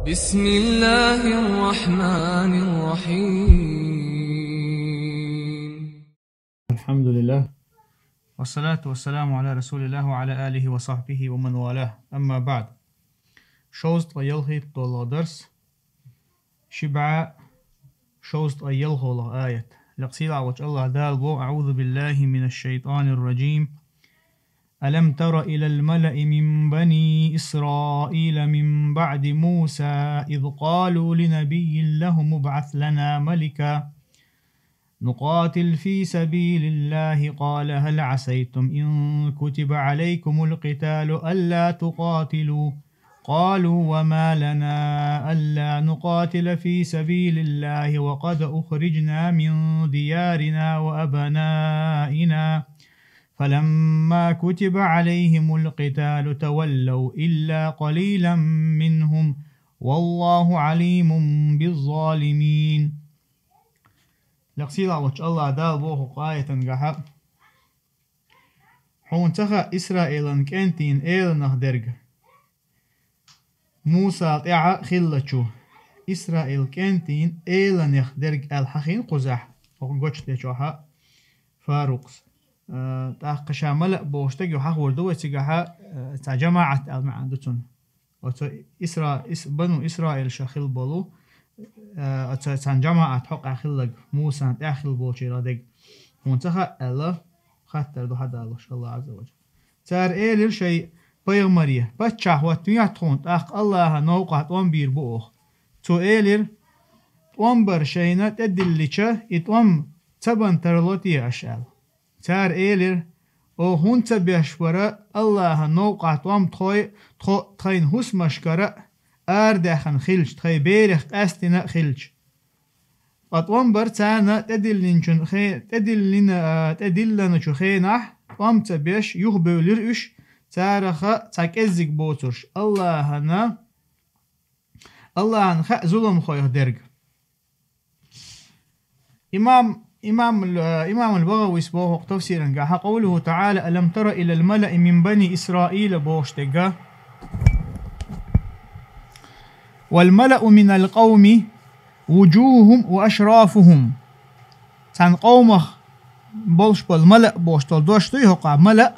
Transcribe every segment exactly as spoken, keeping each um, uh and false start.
بسم الله الرحمن الرحيم. الحمد لله. والصلاة والسلام على رسول الله وعلى آله وصحبه ومن والاه. أما بعد. Шовзткъа ялхайтталагӀа дарс. Ши бӀаь шовзткъа ялхолагӀа аят. Лекъсийла волчу АллахӀ Дала боху: أعوذ بالله من الشيطان الرجيم. ألم تر إلى الملأ من بني إسرائيل من بعد موسى إذ قالوا لنبي لهم ابعث لنا ملكا نقاتل في سبيل الله قال هل عسيتم إن كتب عليكم القتال ألا تقاتلوا قالوا وما لنا ألا نقاتل في سبيل الله وقد أخرجنا من ديارنا وأبنائنا فلما كتب عليهم القتال تولوا إلا قليلا منهم والله عليم بالظالمين. Лекъсийла волчу АллахӀ Дала боху хӀокху аятан гахьа: «Хьуна ца хаьа Исраилан кӀентийн эланах дерг Муса тӀаьхьа хиллачу?» Исраил кӀентийн эланех дерг аьлла хьахийна кхузахь, хӀокху гочдечохьа Фарукъс. А, тӀаккха ша малаъ бохуш дерг ю хьахор ду вай цигахьа, а, цхьа жамаӀат аьлла маьӀна ду цунна. Оцу Исра-, Ис-, бану Исраил ша хилла болу, а, оцу цхьана жамаӀат хьокъехь хилларг, Мусан тӀехь хилла болчеран дерг хьуна ца хаьа аьлла, хаттар ду хьадалош АллахӀ Азза ва Джалла. Цара элира шайн пайхамаре: «Паччахь хӀоттавехьа тхуна, тӀаккха АллахӀан новкъахь тӀом бийр бу оха». Цо элира: «ТӀом бар шайна тӀедиллича, и тӀом ца бан тарло те аша?» аьлла. Цара элира: «Оха хӀунда ца беш бара АллахӀан новкъахь тӀом тхой, тхо тхайн хӀусамашкара а, арадаьхна хилча, тхайн берех къаьстина а хилча?» Ткъа тӀом бар царна тӀедиллинчун хе-, тӀедиллина, а, тӀедиллиначу хенахь, тӀом ца беш, юхабевлира уьш, цараха цхьа кӀеззиг боцурш, АллахӀана, АллахӀана хаьа зуламхойх дерг. Имам, имам, э, имам аль-БагӀавис боху хӀокху тафсиран гахьа: «Къавлуху таӀала: „Алам тара илал малаи мин бани Исраила“», бохуш дерг. «Вал малау минал къавми вуджухухум ва ашрафухум». Цхьана къомах болуш болу малаъ бохуш долу дош дуй хӀокху, малаъ,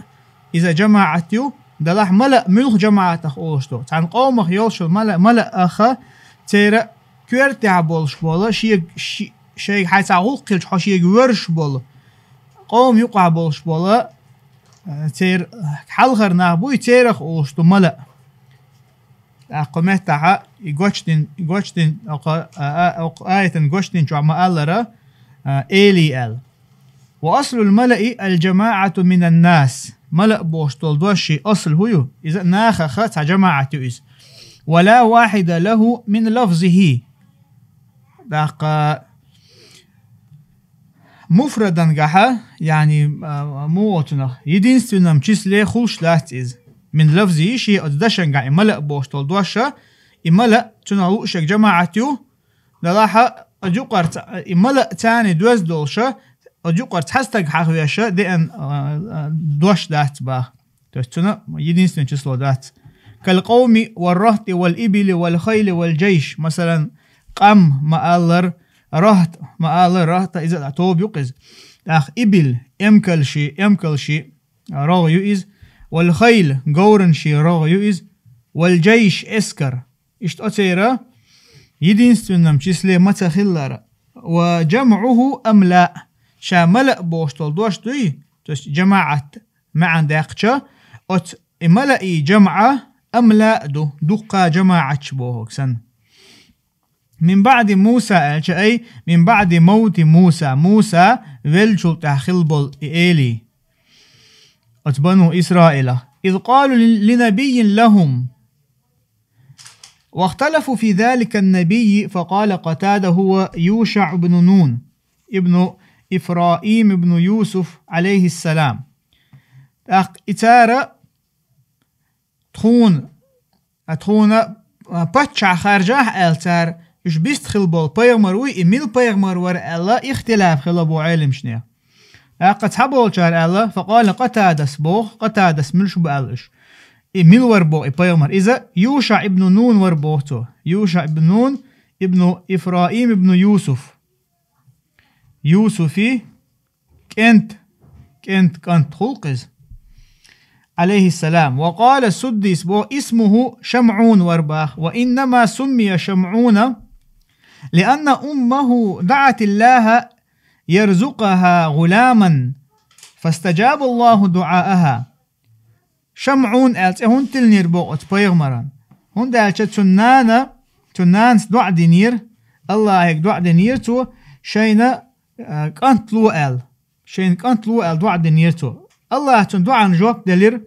иза жамаӀат ю, делахь малаъ муьлха жамаӀатах олуш ду. Цхьана къомах йолуш йолу малаъ, малаъ аха, церан коьртехь болуш болу, шега, ши-, шайга хьайн цхьа гӀуллакх хилча, хьо шега воьрзуш болу, къоман юкъахь болуш болу, э, церан хьалхара нах буй, церах олуш ду малаъ. ТӀаккха кху меттахьа и гочдин, и гочдин, окху, а, а, окху аятан гочдин чохь ма-аллара, а, элий аьлла. «Ва аслул малаи аль-жамаӀату минан нас». Малаъ бохуш долу дош шен асл хӀу ю? Иза нахаха цхьа жамаӀат ю иза. «Ва ла вахида лаху мин лафзихи». ТӀаккха муфрадан гахьа, яъни, а, муха оцунах, единственном числе хуьлуш дац иза. Мин лафзихи, шен оцу дашан гахь и малаъ бохуш долу доша, и малаъ цунах луъушерг жамаӀат ю, делахьа, оцу юкъара ца-, и малаъ царний доьзна долуша, оцу юкъара цхьа стаг хьахавеша, деана, а, а, дош дац баха. То есть цуьнан единственное число дац. «Кал къавми вар рахти вал ибили вал хайли вал джайш». Масалан, къам ма-аллара, рахт ма-аллара, рахта иза а тоба ю-кх иза. ТӀаккха ибил, эмкалши, эмкалши рогӀ ю иза. Вал хайл, говранши рогӀ ю иза. Вал джайш, эскар. Иштта оцеран единственном числе ма ца хиллара. «Ва джамъуху амла». Ша малаъ бохуш долу дош дуй, то есть жамаӀат маьӀна даьккхича, оцу и малаъий жамаӀа амла а ду, дуккха жамаӀатча бохург санна. «Мин баъди Муса», аьлча, ай, «мин баъди мавти Муса», Муса веллачул тӀаьхьа хилла болу и элий. Оцу бану Исраилах. «Из къалу ли, ли набиййин лахум». «Вахталафу фи залика набиййи», факъала Къатада: «Хува Юшаъ ибну Нун, ибну Ифраим ибну Юсуф, алейхиссалам». ТӀаккха и цара тхуна, а, тхуна, а, паччахь харжахь аьлла цара, уьш бист хила болу пайхамар вуй, и мила пайхамар вара аьлла, ихтилаф хила бу Ӏеламчане. ТӀаккха цхьаболчара аьлла, факъала Къатадас боху, Къатадас муьлш бу аьлла уьш. И мила вар боху и пайхамар? Иза Юша ибн Нун вар боху цо. Юша ибн Нун ибн Ифраим ибн Юсуф. Юсуфи кӀент, кӀент, кӀант хул-кх иза. Алейхиссалам. Ва къала Суддис боху: «Исмуху Шамъун вар боху. Ва иннама суммия Шамъуна, лианна уммаху даӀатиллаха ярзукъаха гъуламан, фастаджаба Аллаху дуӀааха». Шамъун аьлла цӀе хӀунда тиллинера боху оцу пайхамаран? ХӀунда аьлча цуьнан нана, цуьнан нанас доӀа динера, Аллахьига доӀа динера цо, шайна, а, кӀант ло аьлла. Шайна кӀант ло аьлла доӀа динера цо. Аллахьа цуьнан доӀан жоп делира,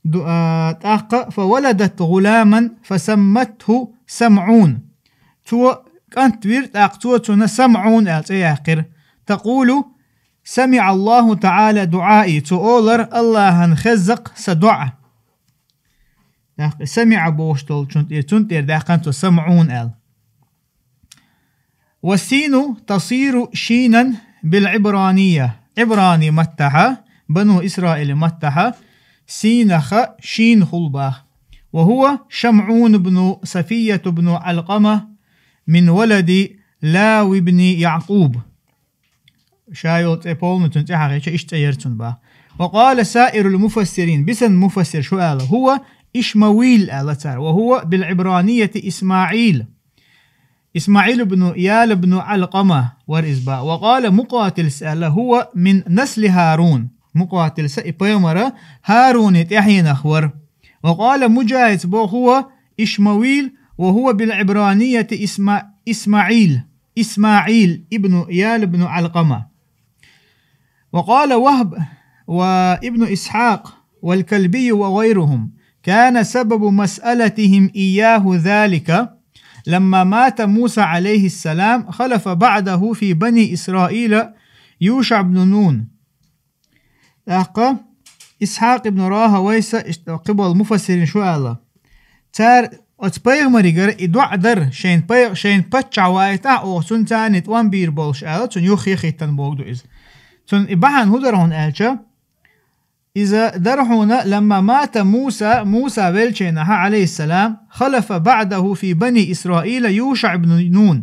ду-, а, тӀаккха: «Фа валадат гъуламан, фа самматху Самъун». Цо кӀант вира, тӀаккха цо цунна Самъун аьлла цӀе яьккхира. Такъулу: «СамиӀа Аллаху таӀала дуӀаи», цо олар: «Аллахьан хезза-кх сан доӀа». ТӀаккха «самиӀа» бохуш долчун тӀе-, цунна тӀера даьккхина цо «самъун» аьлла. «Ва сину тасиру шинан билгӀибранийя». ГӀибрани маттахьа, Бану Исраили маттахьа, синах шин хул боху. «Ва хӀува Шамъун бну Сафият бну Ӏалкъама мин валади Лави бни Якъуб». Ша йолу цӀе полностью цӀе хьахийча, иштта цӀе яра цуьнан боху. «Ва къала саирул муфассирин», бисанна муфассирша аьлла: «ХӀува Ишмавил», аьлла цара, «ва хӀува билгӀибранийяти ИсмаӀил». ИсмаӀил бну Ял бну Ӏалкъама вара иза боху. «Ва къала Мукъатилс», аьлла: «ХӀува мин насли ХӀарун». Мукъатилса и пайхамара ХӀаруни тӀаьхьенах вара. «Ва къала Муджахидс» боху: «ХӀува Ишмавил, ва хӀува билгӀибранийяти Исма-, ИсмаӀил». ИсмаӀил ибну Ял бну Ӏалкъама. «Ва къала Вахб ва ибну Исхьакъ вал Калбийю ва гъайругьум. Кана сабабу масъалатихим ийяху залика: ламма мата Муса, Ӏалайхиссалам, халафа баӀдаху фи бани Исраила ЮшаӀ бну Нун». ТӀаккха Исхьакъ ибн Рахавайса, иштта кхиболу муфассирин шу аьлла: цара оцу пайхамаригара и доӀа дара, шайн пай-, шайн паччахь вайтахь, оха цунна царна тӀом бийр болуш аьлла, цунна юххе хӀиттана боху ду иза. Цунна и бахьана хӀун дара хьуна аьлча, иза дара хьуна: «Ламма мата Муса», Муса велчийнахьа, Ӏалайхиссалам, «халафа баӀдаху фи бани Исраила ЮшаӀ ибн Нун».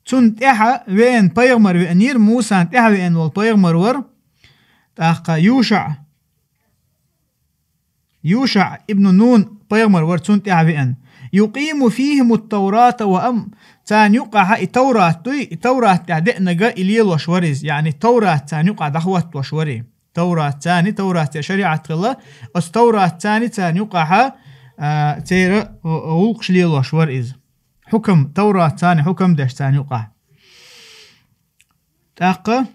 Цунна тӀаьхьа веана пайхамар веанера, Мусана тӀаьхьа веана волу пайхамар вара. ТӀаккха ЮшаӀ, ЮшаӀ ибн Нун пайхамар вара цунна тӀаьхьа веана. «Юкъиму фихимут-Таврата ва ам-», царна юкъахьа и Таврат дуй, и Таврат тӀехь деанарг и лелош вара иза, яъни Таврат царна юкъахь дӀахӀоттош вара и. Таврат царна, Таврат церан шариӀат хилла, оцу Таврат царна, царна юкъахьа, а, церан, о, о, гӀуллакхаш лелош вара иза. Хьукам, Таврат царна хьукам деш царна юкъахь. ТӀаккха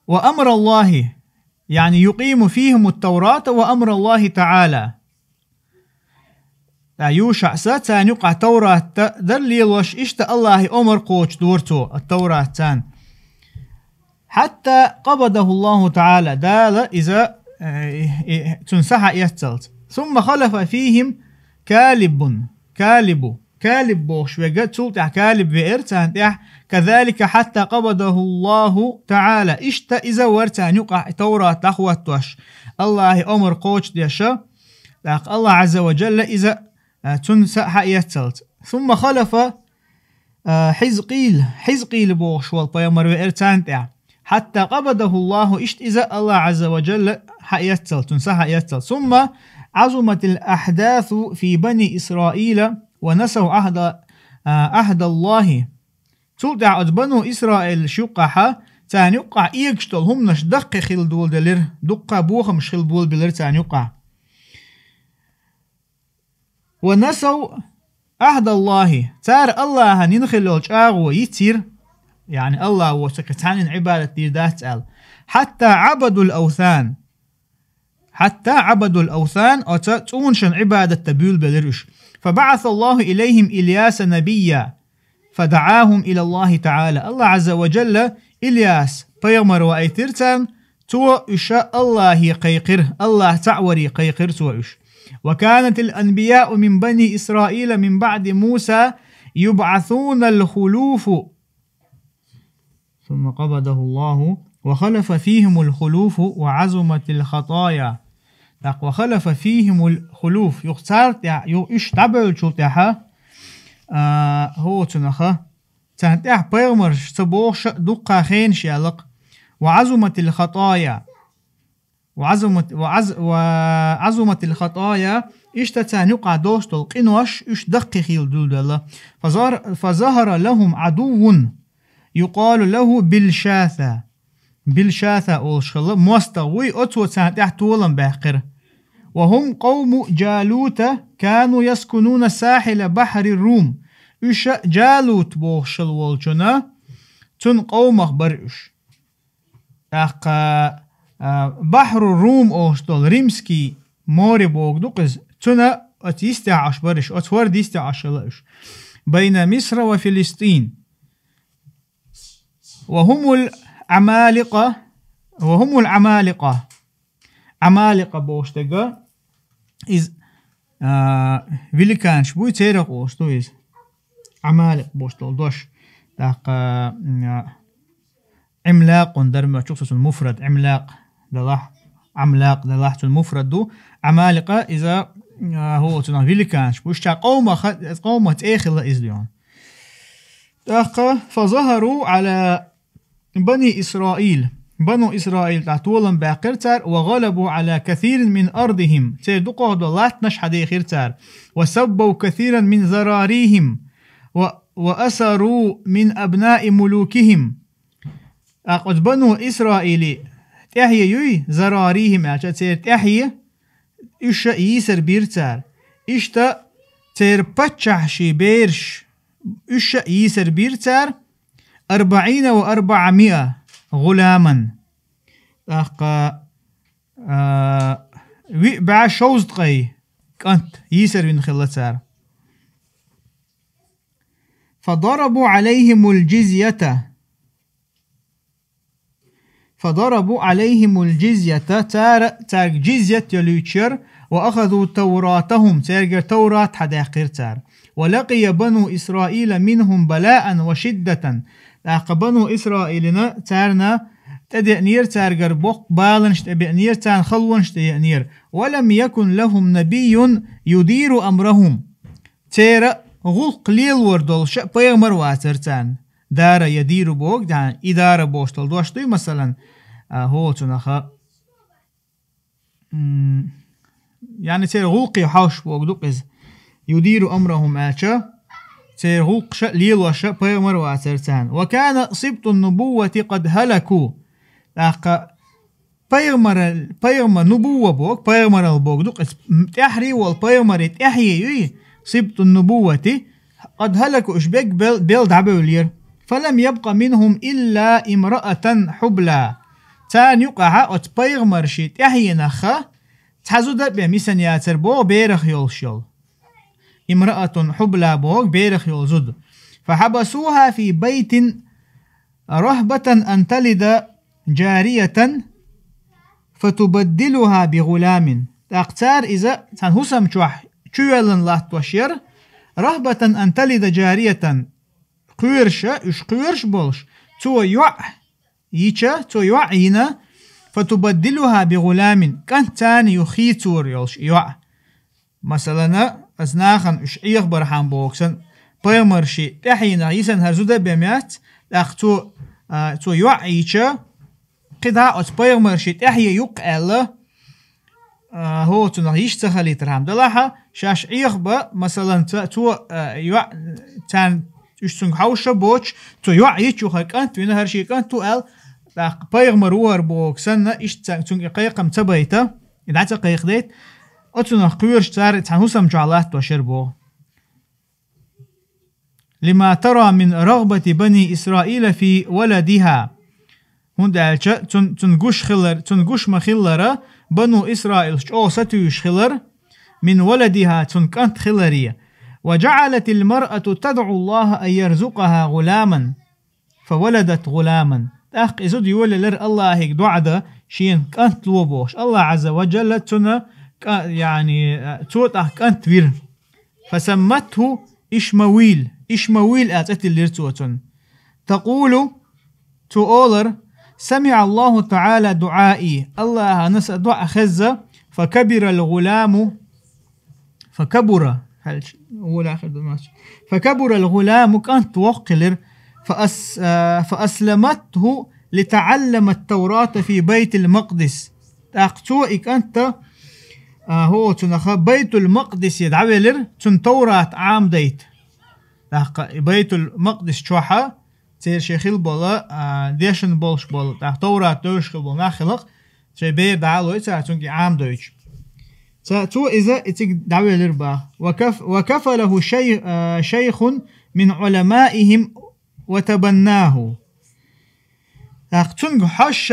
«ва амраллахи», яъни «юкъиму фихимут-Таврата ва амраллахи таӀала». Ткъа ЮшаӀса царна юкъахь Таврат дар лелош, иштта Аллахьан омар кхочушдора цо, ат-Таврат царна. «Хьатта къабадахуллаху таӀала», Дала иза, э, э, цунна са хьаэццалц. «Сумма халафа фихим Калибун», Калибу. Калиб бохуш верг, цул тӀаьхьа Калиб веара царна тӀехь, «казалика хьатта къабадахуллаху таӀала». Иштта иза вара царна юкъахь и Таврат дӀахӀоттош, Аллахьан омар кхочушдеш, тӀаккха Аллахь Ӏазза ва Джалла иза, а, цунна са хьаэццалц. «Сумма халафа, а, Хьизкъил», Хьизкъил бохуш волу пайхамар веара царна тӀехь. «Хьатта къабадахуллаху», иштта иза Аллахь Ӏазза ва Джалла хьаэццалц, цунна са хьаэццалц. «Сумма Ӏазуматил ахьдасу фи бани Исраила ва насав ахьда-, а, ахьдаллахи». Цул тӀаьхьа оцу Бану Исраилаш юккъахьа царна юккъахь эгаш долу хӀуманаш даккхий хила доладелира, дуккха бохамаш хила болабелира царна юккъахь. «Ва насав ахьдаллахи», цара Аллахьан йина хилла йолу чӀагӀо йицйира, яъни Аллахь воцург цхьаннан Ӏибадат дийр дац аьлла. «Хьатта Ӏабадул авсан». «Хьатта Ӏабадул авсан», оцу цӀунашан Ӏибадат дан буьйлабелира уьш. «Фа баӀасаллаху илайхим Ильяса набийя, фа даӀахум илаллахи таӀала». Аллахь Ӏазза ва Джалла Ильяс пайхамар ваийтира царна, цо уьш Аллахье кхайкхира, Аллахь цхьаъ варе кхайкхира цо уьш. «Ва канатил анбияу мин бани Исраила мин баӀди Муса юбӀасунал хулуфу». «Сумма къабадахуллаху ва халафа фихимул хулуфу ва Ӏазуматил хатая». ТӀаккха وخلف فيهم الخلوف, юха царна тӀехьа, юха уьш дӀабевллачул тӀехьа, а, хӀоцунаха, царна тӀехьа пайхамарш ца бохуш а дуккха хенаш яьлла-кх. وعظمت الخطايا. وعظمت، وعظ-، وعظمت الخطايا, иштта царна юкъахь долуш долу къинош уьш даккхий хилла дуьлделла. فظهر، فظهر لهم عدو يقال له بلشاثة. Билшаса олуш хилла мостагӀа вуй, оцо царна тӀехь толам баьккхира. وهم قوم جالوت كانوا يسكنون ساحل بحر الروم. Уьш а Джалут бохуш хилла волчунна, цунна къомах бара уьш. ТӀаккха, а, Бахьру Рум олуш долу, Римский море боху ду-кх иза, цунна оцу йистехь Ӏаш бара уьш, оцу хӀорда йистехь Ӏаш хилла уьш. بين مصر وفلسطين. وهم العمالقة، وهم العمالقة. Ӏамаликъа бохуш дерг, иза, а, великанаш буй, церах олуш ду иза. Ӏамаликъ бохуш долу дош. ТӀаккха, м, а, Ӏимлакъун дара моьтту, цуьнан муфрад, Ӏимлакъ далахь, Ӏамлакъ далахь, цуьнан муфрад ду. Ӏамаликъа иза, а, хӀу, цунах великанаш бу. Уьш цхьа къомах, къомах цӀе хилла иза дуьйна. ТӀаккха, فظهروا على بني إسرائيل. Бану Исраил тӀехь толам баьккхира цара, وغلبوا على كثير من أرضهم. Церан дукхах долу латтанаш хьадийхира цара. وسبوا كثيرا من ذراريهم. و، وأسروا من أبناء ملوكهم. ТӀаккха оцу Бану Исраили тӀаьхье юй, ذراريهم аьлча, церан тӀаьхье, уьш а йийсар бира цара. Иштта церан паччахьашийн бераш, уьш а йийсар бира цара, أربعين وأربعمائة غلاما. ТӀаккха, а, виъ бӀе шовзткъе кӀант йийсар вина хилла цара. فضربوا عليهم الجزية. فضربوا عليهم الجزية, цара, цаьрга джизйат йолуьйтуш яра, وأخذوا توراتهم, цаьргара Таврат хьадаьккхира цара. ولقي بنو إسرائيل منهم بلاء وشدة. ТӀаккха Бану Исраилина царна тӀедеанера, цаьргара боккха баланаш тӀебеанера, царна халонаш тӀееанера. ولم يكن لهم نبي يدير أمرهم. Церан гӀуллакх лелор долуш а пайхамар вацара царна. دار يدير боху, дӀа, إدارة бохуш долу дош дуй, масалан, а, хӀоцунаха, м, яъни церан гӀуллакхе хьовсуш боху ду-кх иза. يدير أمرهم аьлча, церан гӀуллакхаш а лелош а пайхамар вацара царна. وكان سبط النبوة قد هلكوا. ТӀаккха пайхамар, пайхамар, нубувва боху, пайхамаралла боху ду-кх иза, м, тӀаьхьарий волу пайхамарийн тӀаьхье юй, سبط النبوة, قد هلكوا, уьш бегг бел, бел дӀабевллера. فلم يبق منهم إلا امرأة حبلى. Царна юкъахь оцу пайхамаршийн тӀаьхьенах цхьа зуда а бен мисана яцара боху, берах йолуш йолу. امرأة حبلى боху, берах йолу зуда. فحبسوها في بيت رهبة أن تلد جارية فتبدلها بغلام. ТӀаккха цара иза цхьана хӀусам чохь чуйоьллина латтош яра, رهبة أن تلد جارية, кхоьруш а, уьш кхоьруш болуш, цо йоӀ йича, цо йоӀ йина, فتبدلها بغلام, кӀант царна юха хийцор йолуш и йоӀ. Масалана, аса нахана уьш Ӏехабархьама боху санна, пайхамаршийн тӀаьхьенах йисина хӀара зуда а бен яц, тӀаккха цо, а, цо йоӀ йича, кхидӀа оцу пайхамаршийн тӀаьхье ю-кх аьлла, а, хӀоцунах йиш ца хилийтархьама делахь а, шаьш Ӏехабан, масалан, ца, цо, а, йоӀ, царна уьш цуьнга хьовсуш а боцуш, цо йоӀ йича юха кӀант вина, хӀара шен кӀант ву аьлла, тӀаккха пайхамар ву хӀара боху санна, иштта ца, цуьнга и кхайкхам ца байта, и дӀа ца кхайкхадайта, оцунах кхоьруш цара цхьана хӀусам чохь латтош яра боху. لما ترى من رغبة بني إسرائيل في ولدها. ХӀунда аьлча цун, цун гуш хилар, цун гуш ма-хиллара, Бану Исраилс чӀогӀа сатуьйсуш хилар, من ولدها, цун кӀант хиларе. وجعلت المرأة تدعو الله أن يرزقها غلاما. فولدت غلاما. ТӀаккха и зуда йолаелира Аллахьига доӀа дан, шена кӀант ло бохуш. Аллахь Ӏазза ва Джалла цунна кӀа-, яъни, цо тӀаккха кӀант вира. فسمته إشمويل. Ишмавил аьлла цӀе тиллира цо цунна. تقول, цо олар: سمع الله تعالى دعائي. Аллахьана сан доӀа хезна, فكبر الغلام، فكبر، هل ش-، هو الآخر دماغ. فكبر الغلام، كانت توقلر، فأس-، آه، فأسلمته لتعلم التوراة في بيت المقدس. ТӀаккха цо и кӀант, а, хӀо цунах Байтул-Макъдисе дӀавелар, цунна Таврат Ӏамадайта. ТӀаккха и Байтул-Макъдис чохь церан шен хилла бола, а, дешна болуш бола, тӀаккха Таврат девзаш хилла бола нах хиларх, шайн бер дӀа а лой цара, цуьнга и Ӏамадойтуш. Ца-, цо иза и цига дӀавелира боху. وكف-، وكفله شي-، آه، شيخ من علمائهم وتبناه. ТӀаккха цуьнга хьожуш,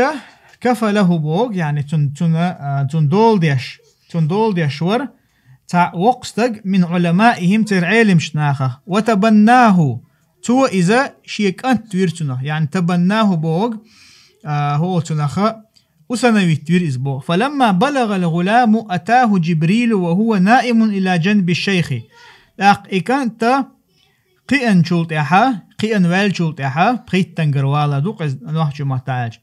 كفله боху, яъни цун-, цунна, а, цунна дола деш, цунна дола деш вара цхьа воккха стаг من علمائهم, церан Ӏеламчу нахах. وتبناه, цо иза шен кӀант вира цунах, яъни تبناه боху, а, хӀо цунах усыновить вира иза боху. فلما بلغ الغلام أتاه جبريل وهو نائم إلى جنب الشيخ. ТӀаккха и кӀант кхиъначул тӀаьхьа, кхиъна ваьллачул тӀаьхьа, пхийттангара вала ду-кх иза нохчийн маттахь аьлча.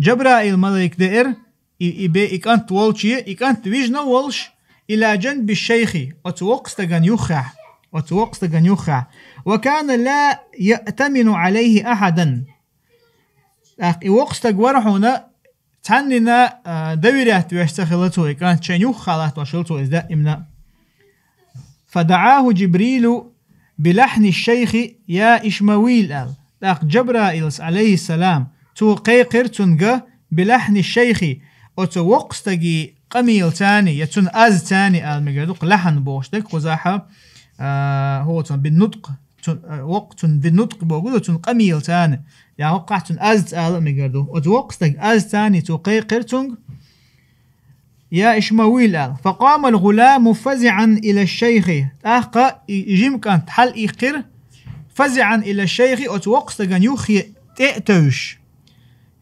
Джабраил-малик деара, и, и бе-, и кӀант волче, и кӀант вижна волуш, إلى جنب الشيخ, оцу воккхачу стагана юххехь, оцу воккхачу стагана юххехь. وكان لا يأتمن عليه أحدا. ТӀаккха и воккха стаг вара хьуна, цхьаннена, а, доверять веш ца хилла цо, и кӀант шайна юххехь латтош хилла цо иза даимна. فدعاه جبريل بلحن الشيخ يا إشماويل аьлла. ТӀаккха Джабраилс, алейхиссалам, цо кхайкхира цуьнга بلحن الشيخ, оцу воккха стаге къамелаца, я цуьнан азца ала мегар ду-кх, лахьан бохуш дерг кхузахь, а, хӀо цунна بالنطق, цун-, а, воккха цунна بالنطق боху ду, цуьнан къамелаца, я хӀокхахь цуьнан азца ала а мегар ду. Оцу воккха стаг азца цо кхайкхира цуьнга, يا إشماويل аьлла. فقام الغلام فزعا إلى الشيخ. ТӀаккха и, и жима кӀант хьалаиккхира, فزعا إلى الشيخ, оцу воккха стагана юххе тӀе а тевжаш.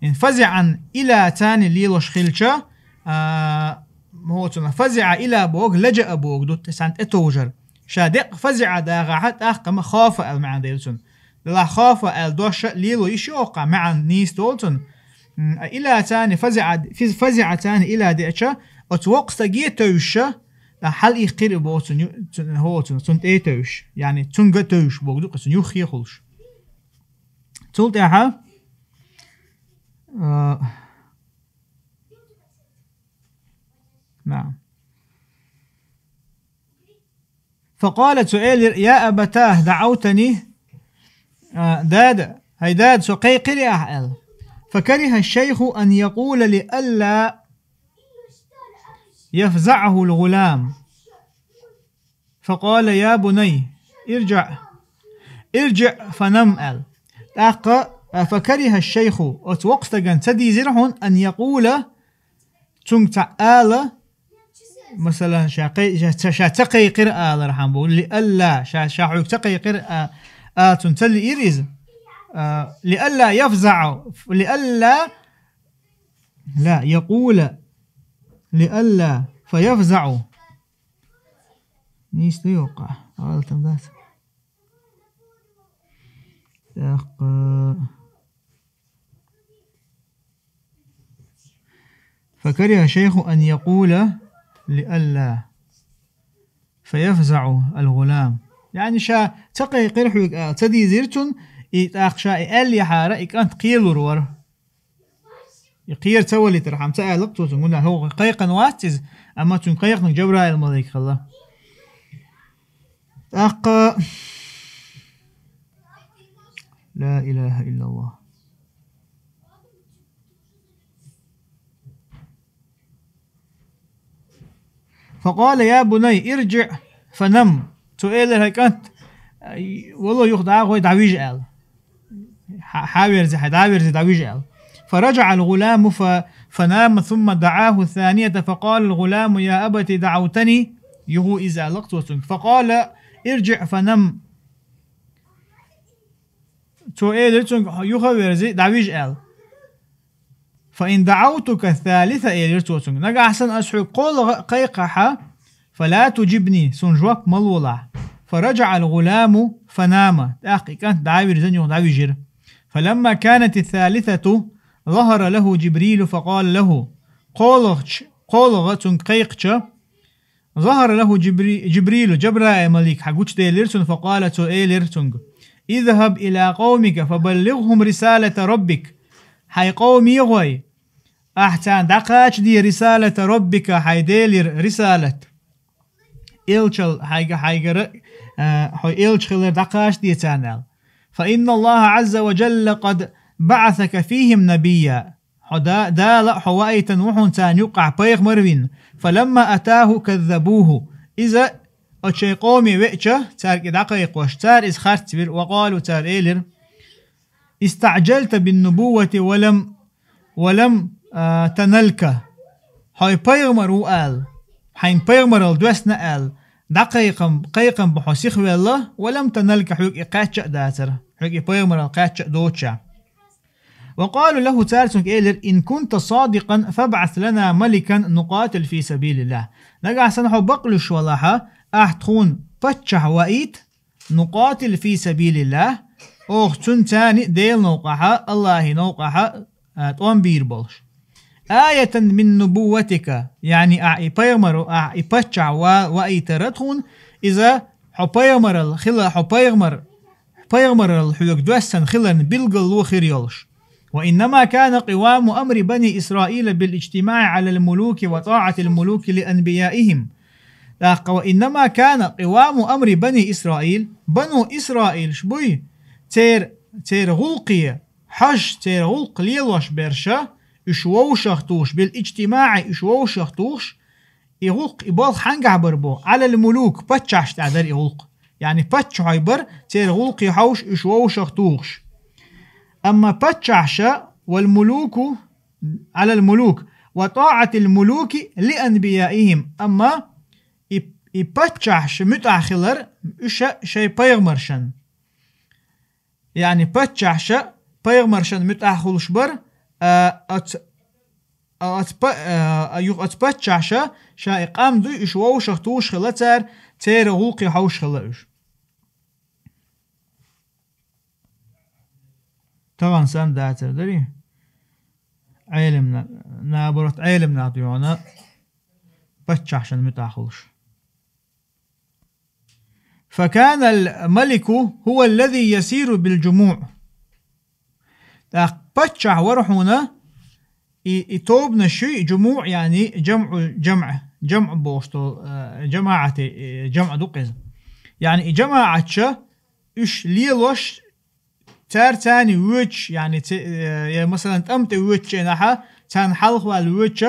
ХӀинца فزعا إلى цани лелош хилча, а, хӀо цунах فزع إلى боху, لجأ боху ду, цхьана тӀетовжар. Ша деккъа فزع дагӀахь, тӀаккха ма خاف аьлла маьӀна дела цунна. Делахь خاف аьлла дош а лело йиш ю хӀокхахь, маьӀна нийса долу цунна. М, а إلى цани فزع, физ-, فزع цани إلى деача, оцу воккха стаге а тевжаш, а, хьалаиккхира боху цунна ю-, цунна, хӀо цунна, цунна тӀе а тевжаш. Яъни цуьнга а тевжаш боху ду-кх, цунна юххе а хуьлуш. Цул тӀаьхьа, а, наам. فقال, цо элира: يا أبتاه دعوتني, а, дада, хӀай дада, со кхайкхирий ахь аьлла. فكره الشيخ أن يقول لئلا يفزعه الغلام. فقال: يا بني، ارجع، ارجع فنم аьлла. ТӀаккха, а, فكره الشيخ, оцу воккха стагана ца дийзира хьуна, أن يقول, цуьнга цхьаъ ала, масала, ша кхай-, ша ца, ша ца кхайкхира алархьама бу, لئلا, ша, ша хьоьга ца кхайкхира, а, ала цунна ца лиира иза. А, لئلا يفزع, لئلا, لا, يقول, لئلا, فيفزع. Нийса ду йоккха, гӀалатам дац. ТӀаккха. فكره الشيخ أن يقول لئلا فيفزع الغلام. Яъни ша ца кхайкхира хьоьга ала, ца дийзира цунна, и тӀаккха ша и аьллехьара, и кӀант кхелур вара. И кхера ца валийтархьама ца аьлла-кх цо цунна, гуна хӀокхо кхайкхина вац иза, амма цуьнга кхайкхинарг Джабраил-малик хилла. ТӀаккха, لا إله إلا الله. فقال: يا بني، ارجع فنم. Цо элира: хӀай кӀант, вало юха дӀа а гӀой, дӀавижа аьлла. Хьа-, хьаверзи, хьай дӀаверзи, дӀавижа аьлла. فرجع الغلام ف-، فنام ثم دعاه الثانية فقال الغلام: يا أبت دعوتني. Юха иза аьлла-кх цо цуьнга. فقال: ارجع فنم. Цо элира цуьнга: юха а верзи, дӀавижа аьлла. فإن دعوتك الثالثة, элира цо цуьнга, нагахь санна ас хьоьга кхоалгӀа а кхайкхахьа, فلا تجبني, суна жоп ма лолахь. فرجع الغلام فنام, тӀаккха и кӀант дӀа а вирзина юха дӀавижира. فلما كانت الثالثة ظهر له جبريل فقال له, кхоалгӀачу кхоалгӀа цунга кхайкхача, ظهر له جبري-، جبريل, Джабраил малик хьагучаделира цунна, فقال, цо элира цунга: اذهب إلى قومك فبلغهم رسالة ربك. Хьай къоме гӀой, ахь царна дӀакхачаде رسالة ربك, хьай Делера рисалат. Элчал хьайга, хьайгара, а, хьо элча хилар дӀакхачаде царна аьлла. فإن الله عز وجل قد بعثك فيهم نبيا. Хьо Да-, Дала хьо ваийтина ву хьуна царна юккъахь пайхамар вина. فلما أتاه كذبوه. Иза оцу шайн къоме веача, цаьрга и дӀакхайкхош, цара иза харцвира, وقالوا, цара элира: استعجلت بالنبوة ولم، ولم، а, تنلك. Хьо пайхамар ву аьлла, хьайна пайхамаралла доьссина аьлла, дӀакхайкхам-, кхайкхам бан хьо сихвелла, ولم تنلك, хьоьга и кхаьчча а дацара, хьоьга и пайхамаралла кхаьчча а доцучохь. وقالوا له, цара цунга элира: إن كنت صادقا فابعث لنا ملكا نقاتل في سبيل الله. Нагахь санна хьо бакълуьйш валахьа, ахь тхуна паччахь ваийта, نقاتل في سبيل الله, оха цунца цхьаьна Делан новкъахьа, Аллахьан новкъахьа, а, тӀом бийр болуш. آية من نبوتك, яъни ахь и пайхамар, ахь и паччахь ва-, ваийтар тхуна, иза хьо пайхамаралла хила, хьо пайхамар, пайхамаралла хьоьга доьссина хиларна билгало хир йолуш. وإنما كان قوام أمر بني إسرائيل بالاجتماع على الملوك وطاعة الملوك لأنبيائهم. ТӀаккха وإنما كان قوام أمر بني إسرائيل, бану Исраилаш буй, церан, церан гӀуллакхе, хьожа церан гӀуллакх лелош берш, уьш вовшахтухуш, بالاجتماع, уьш вовшахтухуш, и гӀуллакх, и болх хьангахь бар боху? على الملوك, паччахьашна тӀехь дара и гӀуллакх. Яъни паччахьой бара церан гӀуллакхе хьовш, уьш вовшахтухуш. Амма паччахьаша, والملوك, على الملوك, وطاعة الملوك لأنبيائهم. Амма и, и паччахьаша муьтӀахь хилар уьш шайн пайхамаршна. Яъни паччахьаша пайхамаршна муьтӀахь хуьлуш бара, а, оцу, а, оцу па-, а, а, юха оцу паччахьаша ша и къам дуй, уьш вовшахтухуш хилла цара, церан гӀуллакхе хьовш хилла уьш. Тахана санна дацара дарий? Ӏелам на-, наоборот, Ӏелам нах дуьйхьана паччахьашна муьтӀахь хуьлуш. فكان الملك هو الذي يسير بالجموع. ТӀаккха паччахь вара хьуна, и, и тобанаш шуй, جموع, яъни جمع, جمع, جمع бохуш долу, э, جماعة, э, جمع ду-кх иза. Яъни и جماعة ша уьш лелош, цара царна воьдуш, яъни ца-, э, я, масалан, тӀам тӀе воьдучу хенахьа, царна хьалха ваьлла воьдуш,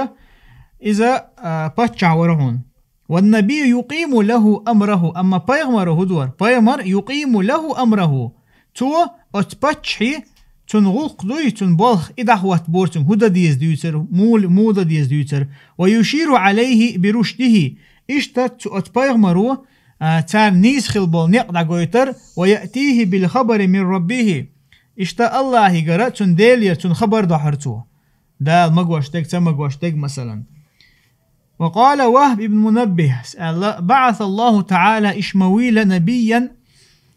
иза, э, паччахь вара хьуна. والنبي يقيم له أمره, амма пайхамар хӀун ду вара? Пайхамар يقيم له أمره. Цо оцу паччахье цуьнан гӀуллакх дуй, цуьнан болх и дӀахӀоттабора цуьнга, хӀун дан деза дуьйцура, мула-, муха дан деза дуьйцура. ويشير عليه برشده. Иштта цу оцу пайхамаро, а, царна нийса хила болу некъ дӀагойтура, ويأتيه بالخبر من ربه. Иштта Аллахьигара, цуьнан Делера цунна хабар дохьура цо. Дала магош дерг, ца магош дерг, масалан. وقال وهب بن منبه, аьлла: بعث الله تعالى إشمويل نبيا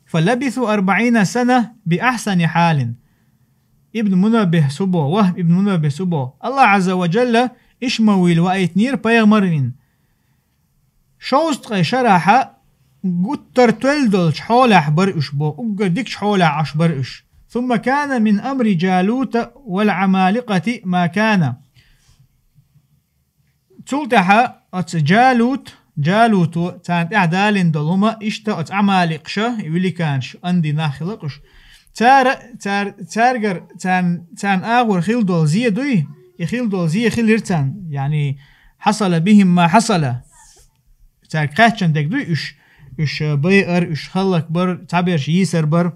فلبثوا أربعين سنة بأحسن حال. Ибн Мунаббихьс хӀун боху, Вахб ибн Мунаббихьс хӀун боху? Аллахь Ӏазза ва Джалла Ишмауил ваийтинера пайхамар вина. Шовзткъе шарахьа гуттар тоьлла долчу хьолехь бара уьш боху, уггар дикачу хьолехь Ӏаш бара уьш. ثم كان من أمر جالوت والعمالقة ما كان. Цул тӀаьхьа оцу Джалут, Джалуто царна тӀаьхьа далийна долу хӀума, иштта оцу Ӏамаликъаша, и великанаш, андий нах хилла уьш. Цара, цар-, цаьргара, царна, царна агӀор хилла долу зе дуй, и хилла долу зе хилира царна, яъни, حصل بهم ما حصل. Цаьрга кхаьчна дерг дуй уьш, уьш байар, уьш хӀаллакбар, цхьаберш йийсар бар.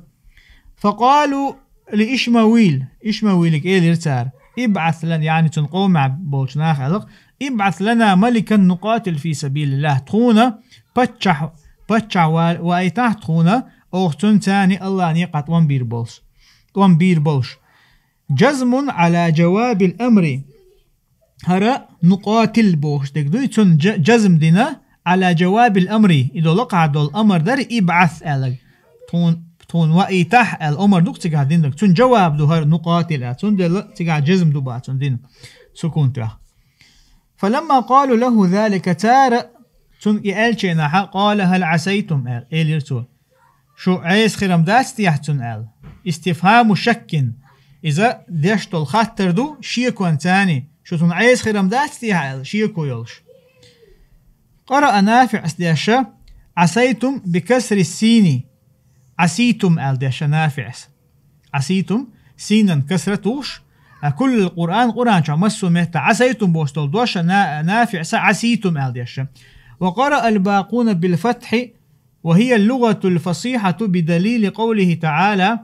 فقالوا لإشماويل, Ишмауилига элира цара: ابعث لنا, яъни цуьнан къомехь болчу наха аьлла-кх: ابعث لنا ملكا نقاتل في سبيل الله. Тхуна паччахь, паччахь ва-, ваийтахьа тхуна, оха цуьнца Аллахьан некъахь тӀом бийр болуш. ТӀом бийр болуш. جزم على جواب الأمر. ХӀара نقاتل бохуш дерг дуй, цунна джа-, джазм дина, على جواب الأمر, и долу лакхахь долу амар дара, ابعث аьлларг. Тхуна, тхуна ваийтахьа аьлла, амар ду-кх цигахь динарг. Цунна джаваб ду хӀара نقاتل аьлла. Цундела цигахь джазм ду боху цунна дина. Сукун тоьхна. فلما قالوا له ذلك, цара цунга и аьллача хана, قال هل عسيتم, аьлла, элира цо. Шу Ӏеса хир-м дац техьа цунна аьлла. استفهام شك. Иза деш долу хаттар ду шеконца царна. Шу цунна Ӏеса хир-м дац техьа аьлла, шеко йолуш. قرأ نافع, ас дешша, عسيتم بكسر السين. عسيتم аьлла дешша НафиӀас. عسيتم, синан касра тухуш, а, كل القرآن, Къуръан чохь массо а метта عسيتم бохуш долу дош а На-, НафиӀас عسيتم аьлла дешша. وقرأ الباقون بالفتح, وهي اللغة الفصيحة بدليل قوله تعالى.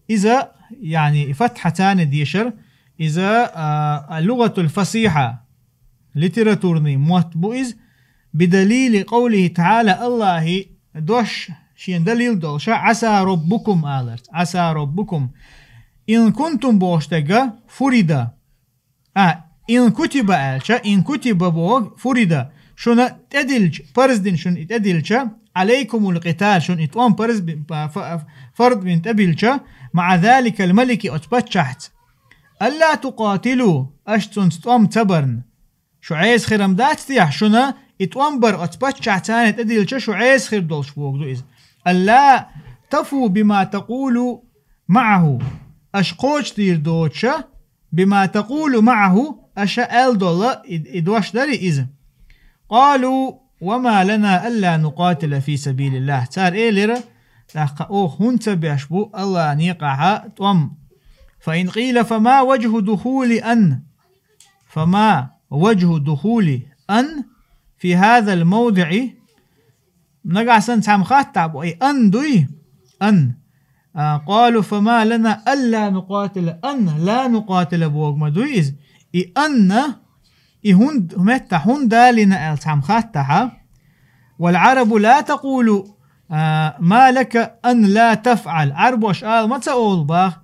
Иза, яъни, фатхьа царна дешар, иза, а, а, لغة الفصيحة, литературный мотт бу иза, بدليل قوله تعالى, Аллахьан дош шен далил долуша, عسى ربكم аларца, عسى ربكم. إن كنتم бохуш дерг فرض. А, إن كتب аьлча, إن كتب боху فرض. Шуна тӀедиллича, парз дина шуна и тӀедиллича, عليكم القتال, шуна и тӀом парз би-, па-, фа-, фард бина тӀебиллича, مع ذلك الملك, оцу паччахьца. ألا تقاتلوا, аша цунца тӀом ца барна. Шу Ӏеса хир-м дац техьа шуна, и тӀом бар оцу паччахьца царна тӀедиллича, шу Ӏеса хир долуш боху ду иза. ألا تفوا بما تقول معه. Аша кхочушдийр доцуша, بما تقول معه, аша аьлла долу и, и дош дарий иза. قالوا وما لنا ألا نقاتل في سبيل الله. Цара элира, тӀаккха оха хӀунда ца беш бу Аллахьан некъахьа тӀом. فإن قيل فما وجه دخول أن؟ فما وجه دخول أن في هذا الموضع؟ Нагахь санна цхьамма хаттахь бо, и أن дуй? أن. А, قالوا فما لنا ألا نقاتل, أن لا نقاتل боху ма дуй иза. И أن, и хӀунда, метта хӀунда далийна аьлла цхьамма хаттахьа. والعرب لا تقول, а, ما لك أن لا تفعل. Ӏарбоша ала ма ца олу боху.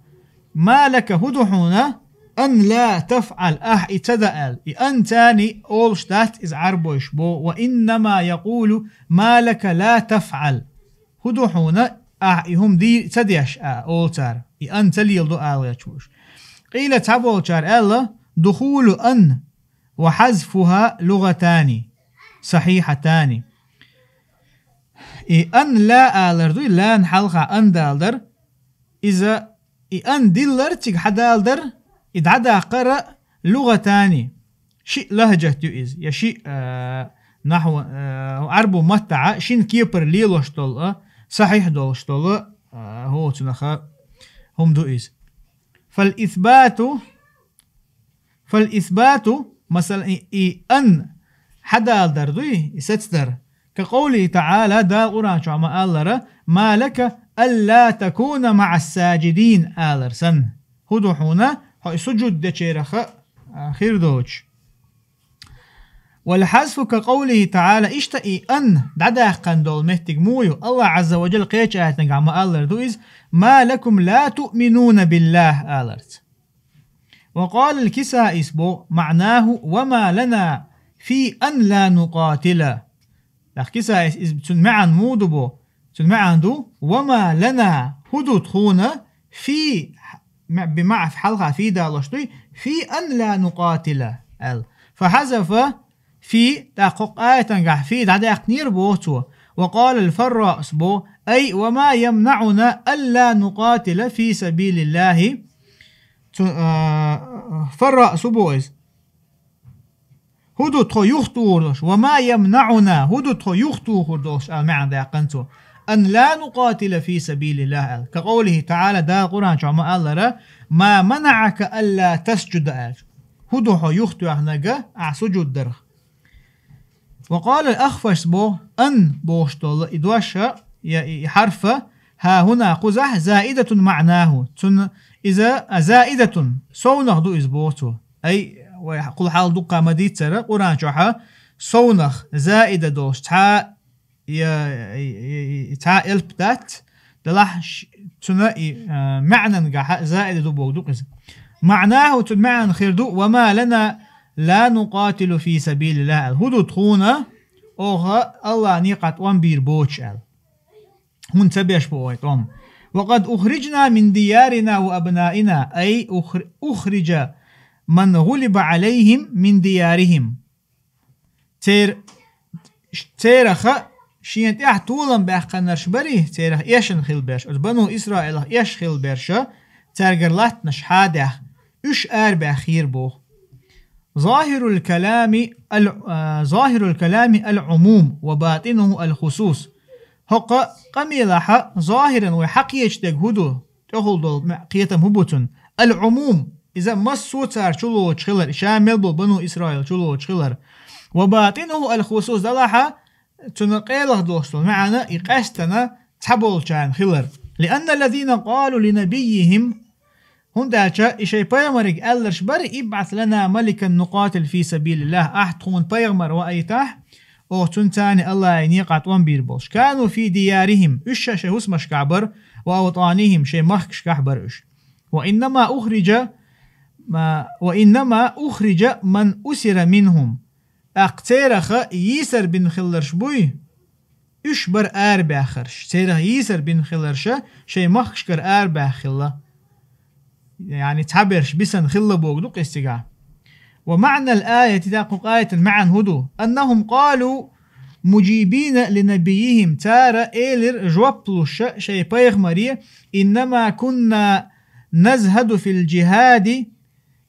ما لك, хӀун ду хьуна, أن لا تفعل, ахь и ца дан аьлла. И أن царна олуш дац иза Ӏарбоша боху. وإنما يقول ما لك لا تفعل. ХӀун ду хьуна, ахь и хӀума дийр ца деш, а, олу цара. И أن ца леладо ала гӀерташ бу уьш. قيل, цхьаболчара аьлла, دخول أن وحذفها لغتان صحيحتان. И أن لا алар дуй, лан хьалха أن далар, иза и أن диллар, цига хьадалдар, и дӀадаккхара لغتان. Шиъ лахӀжат ю иза, я шиъ, а, нахьва, а, Ӏарбу маттахьа шина кепара лелош долу, а, сахьихь долуш долу, а, хӀоцунаха хӀума ду иза. فالإثبات, فالإثبات, масала, и, и أن хьадалдар дуй, и сацдар. كقوله تعالى, Дала Къуръан чохь ма-аллара, ما لك ألا تكون مع الساجدين алар санна. ХӀун ду хьуна, хьо и сужуд дечарех, а, хир доцуш. والحذف كقوله تعالى, иштта и أن дӀадаьккхина долу меттиг муха ю, Аллахь Ӏазза ва Джалла кхечу аятангахь ма-аллара ду иза, ما لكم لا تؤمنون بالله аларца. وقال الكسائي боху, معناه وما لنا في أن لا نقاتل. ТӀаккха Кисаис иза цуьнан маьӀна муха ду боху? Цуьнан маьӀна ду, وما لنا, хӀун ду тхуна, في, ма-, بمع-, хьалха في далош дуй, في أن لا نقاتل аьлла. فحذف في, тӀаккха кху аятангахь في дӀадаьккхинера боху цо. وقال الفراء боху, أي وما يمنعنا ألا نقاتل في سبيل الله. Цу-, а, Фарраъ су боху иза? ХӀун ду тхо юхатухур долуш? وما يمنعنا, хӀун ду тхо юхатухур долуш аьлла маьӀна даьккхина цо. أن لا نقاتل في سبيل الله аьлла. كقوله تعالى, Дала Къуръан чохь ма-аллара, ما منعك ألا تسجد аьлла. ХӀун ду хьо юхатоьхнарг, ахь сужуд дарх? وقال الأخفش боху, أن бохуш долу и дош, я и, и хьарф, ها هنا кхузахь, زائدة معناه. Цунна иза, а, زائدة, совнах ду иза боху цо. Ай, вай кхул хьал дуккха ма-дийццара, Къуръан чохь совнах, زائدة долуш цхьа, я, и, и, и, цхьа элп дац, делахь ш-, цуьнан и, а, маьӀнангахь زائدة ду боху ду-кх иза. معناه, цуьнан маьӀна хир ду, وما لنا لا نقاتل في سبيل الله аьлла. ХӀун ду тхуна, оха Аллахьан некъахь тӀом бийр боцуш аьлла? ХӀунда ца беш бу вай тӀом? وقد أخرجنا من ديارنا وأبنائنا, أي أخر-, أخرج من غلب عليهم من ديارهم. Цер-, цераха шен тӀехь толам баьккхинарш барий, церах эшна хилла берш, оцу бану Исраилах эшна хилла берша, цаьргара латтанаш хьадаьхна, уьш арабаьхира боху. ظاهر الكلام ال-، آ، ظاهر الكلام العموم وباطنه الخصوص. ХӀокху къамелахь зохьиран вай хьакхечу дерг хӀун ду? ТӀехула долу ма-, кхетам хӀун бу цунна? العموم. Иза массо а цара чулоцуш хилар, ша мел болу бану Исраил чулоцуш хилар. وباطنه الخصوص, делахь а, цуьнан къайлаха долуш долу маьӀна и къаьстина цхьаболчарна хилар. لأن الذين قالوا لنبيهم, хӀунда аьлча и шайн пайхамарига аьлларш бара: ابعث لنا ملكا نقاتل في سبيل الله, ахь тхуна пайхамар ваийтахь, оха цуьнца цхьаьна АллахӀан некъахь тӀом бийр болуш. كانوا في ديارهم, уьш ша шайн хӀусамашкахь бара, وأوطانهم, шайн махкашкахь бара уьш. وإنما أخرج، ма-, وإنما أخرج من أسر منهم. ТӀаккха цераха йийсар бина хилларш буй? Уьш бара арабаьхнарш. Церах йийсар бина хилларша шайн махкашкара арабаьхна хилла. Яъни цхьаберш бисина хилла бохург ду-кх иза цигахь. ومعنى الآية, тӀаккха кху аятан маьӀна хӀун ду? أنهم قالوا مجيبين لنبيهم, цара элира жоп луш шайн пайхамаре: إنما كنا نزهد في الجهاد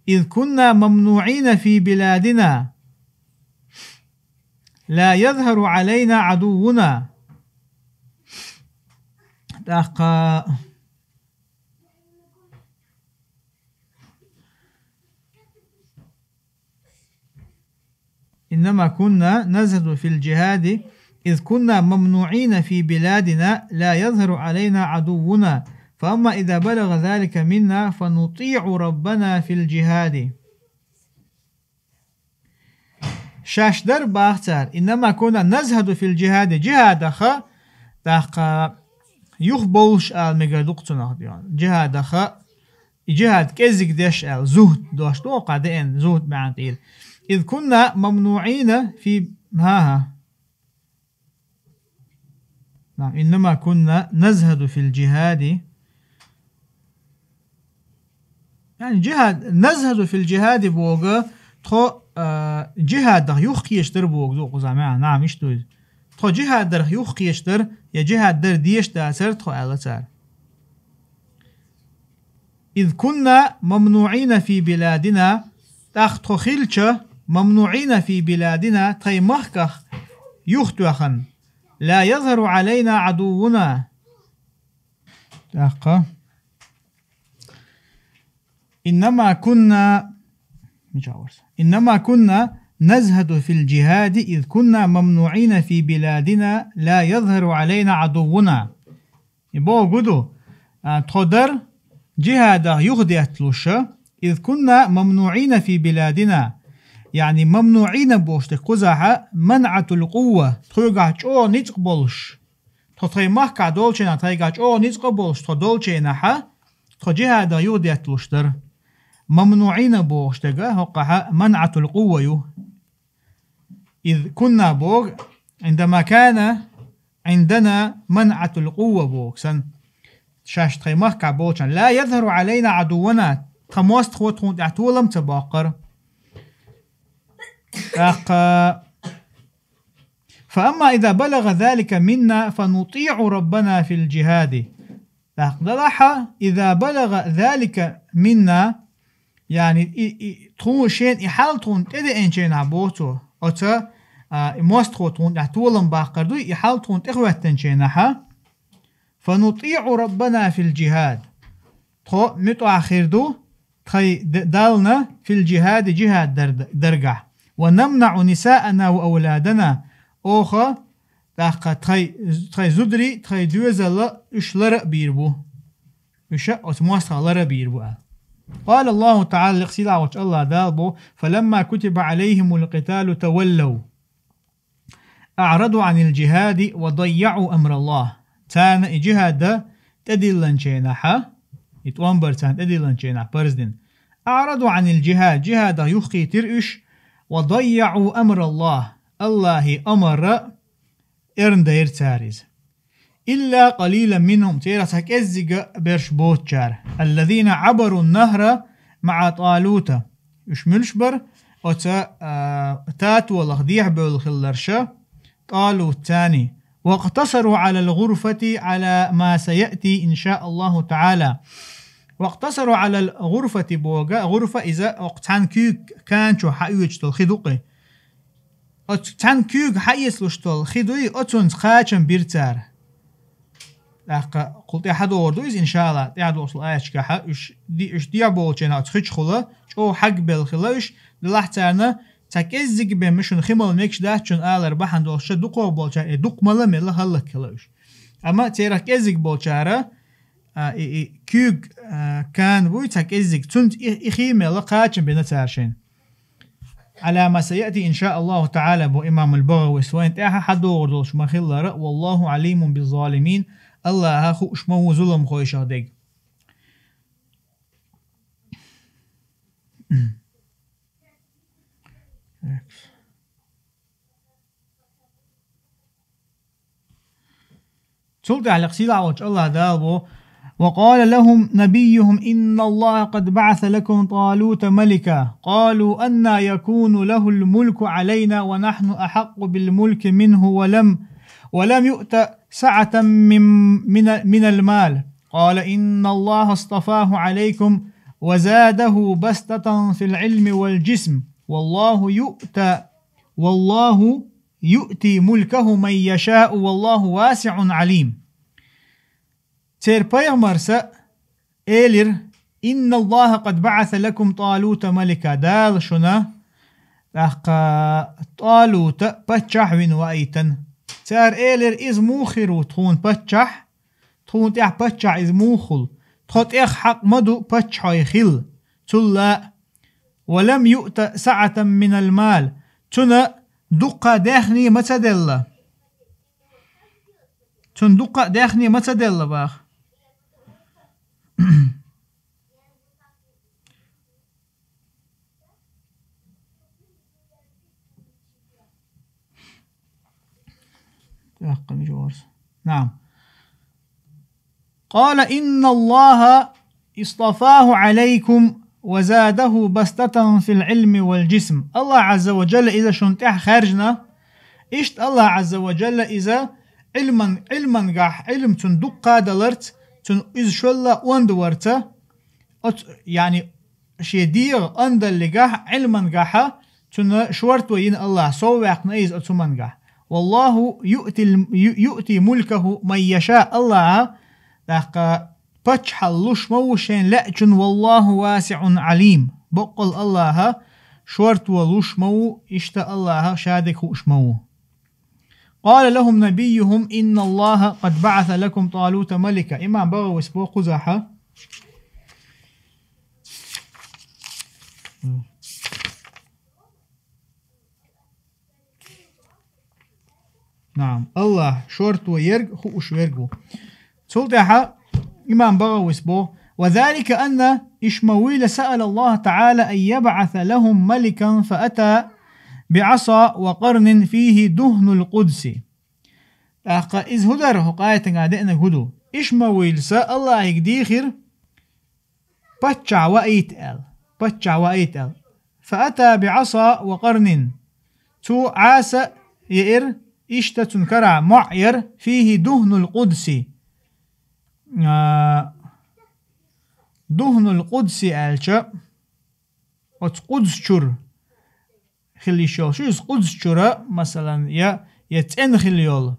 إذ كنا ممنوعين في بلادنا لا يظهر علينا عدونا. ТӀаккха إنما كنا نزهد في الجهاد إذ كنا ممنوعين في بلادنا لا يظهر علينا عدونا، فأما إذا بلغ ذلك منا فنطيع ربنا في الجهاد. Шаьш дара боху цара: إنما كنا نزهد في الجهاد, джихадаха, тӀаккха юхабовлуш ала мегар ду-кх цунах, джихадаха, и джихад кӀеззиг деш аьлла, зухд дош ду-кх, деана зухд маьӀна тӀера. إذ كنا ممنوعين في، хӀан-хӀа. نعم، إنما كنا نزهد في الجهاد. يعني جهاد، نزهد في الجهاد боху, тхо, а, джихадах юхакхеташ дара боху ду-кх иза маьӀна, нагӀам иштта ду иза. Тхо джихадарх юхакхеташ дара, я джихад дар дезаш дацара тхо аьлла цара. إذ كنا ممنوعين في بلادنا, тӀаккха тхо хилча, ممنوعين في بلادنا, тхайн махках юхатоьхна, لا يظهر علينا عدونا. ТӀаккха. إنما كنا، мичахь вара со? إنما كنا نزهد في الجهاد إذ كنا ممنوعين في بلادنا لا يظهر علينا عدونا. И боху ду, а, тхо дара джихадах юхадетталуш, إذ كنا ممنوعين في بلادنا. يعني ممنوعين бохуш дерг кхузахь منعة القوة, тхоьгахь чӀогӀа ницкъ болуш. Тхо тхайн махкахь долчу хенахь, тхайгахь чӀогӀа ницкъ а болуш тхо долчу хенахь, тхо джихадах юхадетталуш дара. ممنوعين бохуш дерг хӀокхахь منعة القوة ю. إذ كنا боху, عندما كان عندنا منعة القوة боху санна. Шаьш тхайн махкахь болчу хенахь, لا يظهر علينا عدونا, тхан мостагӀо тхуна тӀехь толам ца боккхура. ТӀаккха, فأما إذا بلغ ذلك منا فنطيع ربنا في الجهاد. ТӀаккха делахь, إذا بلغ ذلك منا, يعني, и, и, тхуна шена и хьал тхуна тӀедеанчу хенахь боху цо, оцу, а, и мостагӀо тхуна тӀехь толам баккхар дуй, и хьал тхуна тӀехӀоьттинчу хенахь, فنطيع ربنا في الجهاد. Тхо муьтӀахь хир ду тхайн д-, Дална في الجهاد, джихад дар-, даргахь. ونمنع نساءنا وأولادنا. Оха, тӀаккха тхайн, тхайн зударий, тхайн доьзал уьш лара а бийр бу. Уьш оцу мостагӀа лара а бийр бу аьлла. قال الله تعالى, лекха сийлахь волчу АллахӀ Дала боху: فلما كتب عليهم القتال تولوا أعرضوا عن الجهاد وضيعوا أمر الله. Царна и джихад тӀедиллинчу хенахь, и тӀом бар царна тӀедиллинчу хенахь парз дина. أعرضوا عن الجهاد, джихадах юхакхийтира уьш, وضيعوا أمر الله, АллахӀан амар эрна дайра цара иза. إلا قليلا منهم, церах цхьа кӀеззиг берш боцучара, الذين عبروا النهر مع طالوت. Уьш муьлш бара? оцу, а, татолах дехьабевлла хилларш, ТӀалут царний. واقتصروا على الغرفة على ما سيأتي إن شاء الله تعالى. واقتصروا على الغرفة боху, гӀурфа иза окху цхьана куьйга кан чу хьаоьцуш долу хи ду-кх. Оцу цхьана куьйга хьаэцалуш долу хи дуй, оцунца кхачам бира цара. ТӀаккха кхул тӀаьхьа догӀур ду иза, иншалла, тӀаьхьа догӀуш долу аяташкахь уьш ди-, уьш дехьаболчу хенахь оцу хи чухула, чӀогӀа хьагбелла хилла уьш, делахь царна цхьа кӀеззиг бен ма шуна хи мала мегаш дац шуна алар бахьана долуш, ша дукхох болчара и дукха мала мелла хӀаллакьхилла уьш. Амма церах кӀеззиг болчара, а, и, и куьйга, а, кан вуй цхьа кӀеззиг, цунца и, и хи мелла кхачам бина цара шайна. على ما سيأتي إن شاء الله تعالى, боху имамул БагӀавис, вайна тӀаьхьа хьадогӀур долуш ма-хиллара, والله عليم بالظالمين, Аллахьа хууш ма ву зуламхойшах дерг. Цул тӀаьхьа лекха сийлахь волчу Аллахь Дала боху: وقال لهم نبيهم إن الله قد بعث لكم طالوت ملكا قالوا أنى يكون له الملك علينا ونحن أحق بالملك منه ولم، ولم يؤت سعة من، من، من المال قال إن الله اصطفاه عليكم وزاده بسطة في العلم والجسم والله يؤتى، والله يؤتي ملكه من يشاء والله واسع عليم. Церан пайхамарша элира: إن الله قد بعث لكم طالوت ملكا, Дала шуна тӀаккха ТӀалута паччахь вина ваийтина. Цара элира: иза муха хир ву тхуна паччахь? Тхуна тӀехь паччахь иза муха хуьлу? Тхо тӀех хьакъ ма ду паччахьой хила. Цул а, ولم يؤت سعة من المال, цунна дуккха а даьхни ма ца делла. Цунна дуккха а даьхни ма ца делла, баха. تحقق جوارس. نعم. قال إن الله اصطفاه عليكم وزاده بسطة في العلم والجسم. Аллахь Азза ва Джалла иза шуна тӀехь хаьржина. Иштта Аллахь Азза ва Джалла иза Ӏилман, Ӏилмангахь, Ӏилма цунна дуккха а даларца, цунна иза шолла онда варца, оцу, яъни, шен дегӀан ондаллигахь, Ӏилмангахьа, цунна шорто йина Аллахь, сов ваьккхина иза оцу хӀумангахь. والله يؤتي ال-، يؤ-، يؤتي ملكه من يشاء, Аллахьа, тӀаккха, паччахьалла луш ма ву шен лаьачунна, والله واسع عليم. Баккъал Аллахьа шорто луш ма ву, иштта Аллахьа шадерг хууш ма ву. قال لهم نبيهم إن الله قد بعث لكم طالوت ملكا. Имам БагӀавис боху кхузахьа. نعم. Аллахь шорто ерг хууш верг ву. Цул тӀаьхьа имам БагӀавис боху: وذلك أن إشمويل سأل الله تعالى أن يبعث لهم ملكا فأتى بعصا وقرن فيه دهن القدس. ТӀаккха иза хӀун дара, хӀокху аятагахь деанарг хӀун ду? Ишмавилса Аллахьига дийхира паччахь ваийта аьлла. Паччахь ваийта аьлла. فأتى بعصا وقرن. Цо Ӏаса а еара, иштта цунна карахь мохь яра, فيه دهن القدس. А, دهن القدس аьлча, оцу Къудс чуьра хила йиш йолуш. Иза Къудс чуьра, масалан, я, я цӀена хила йолу,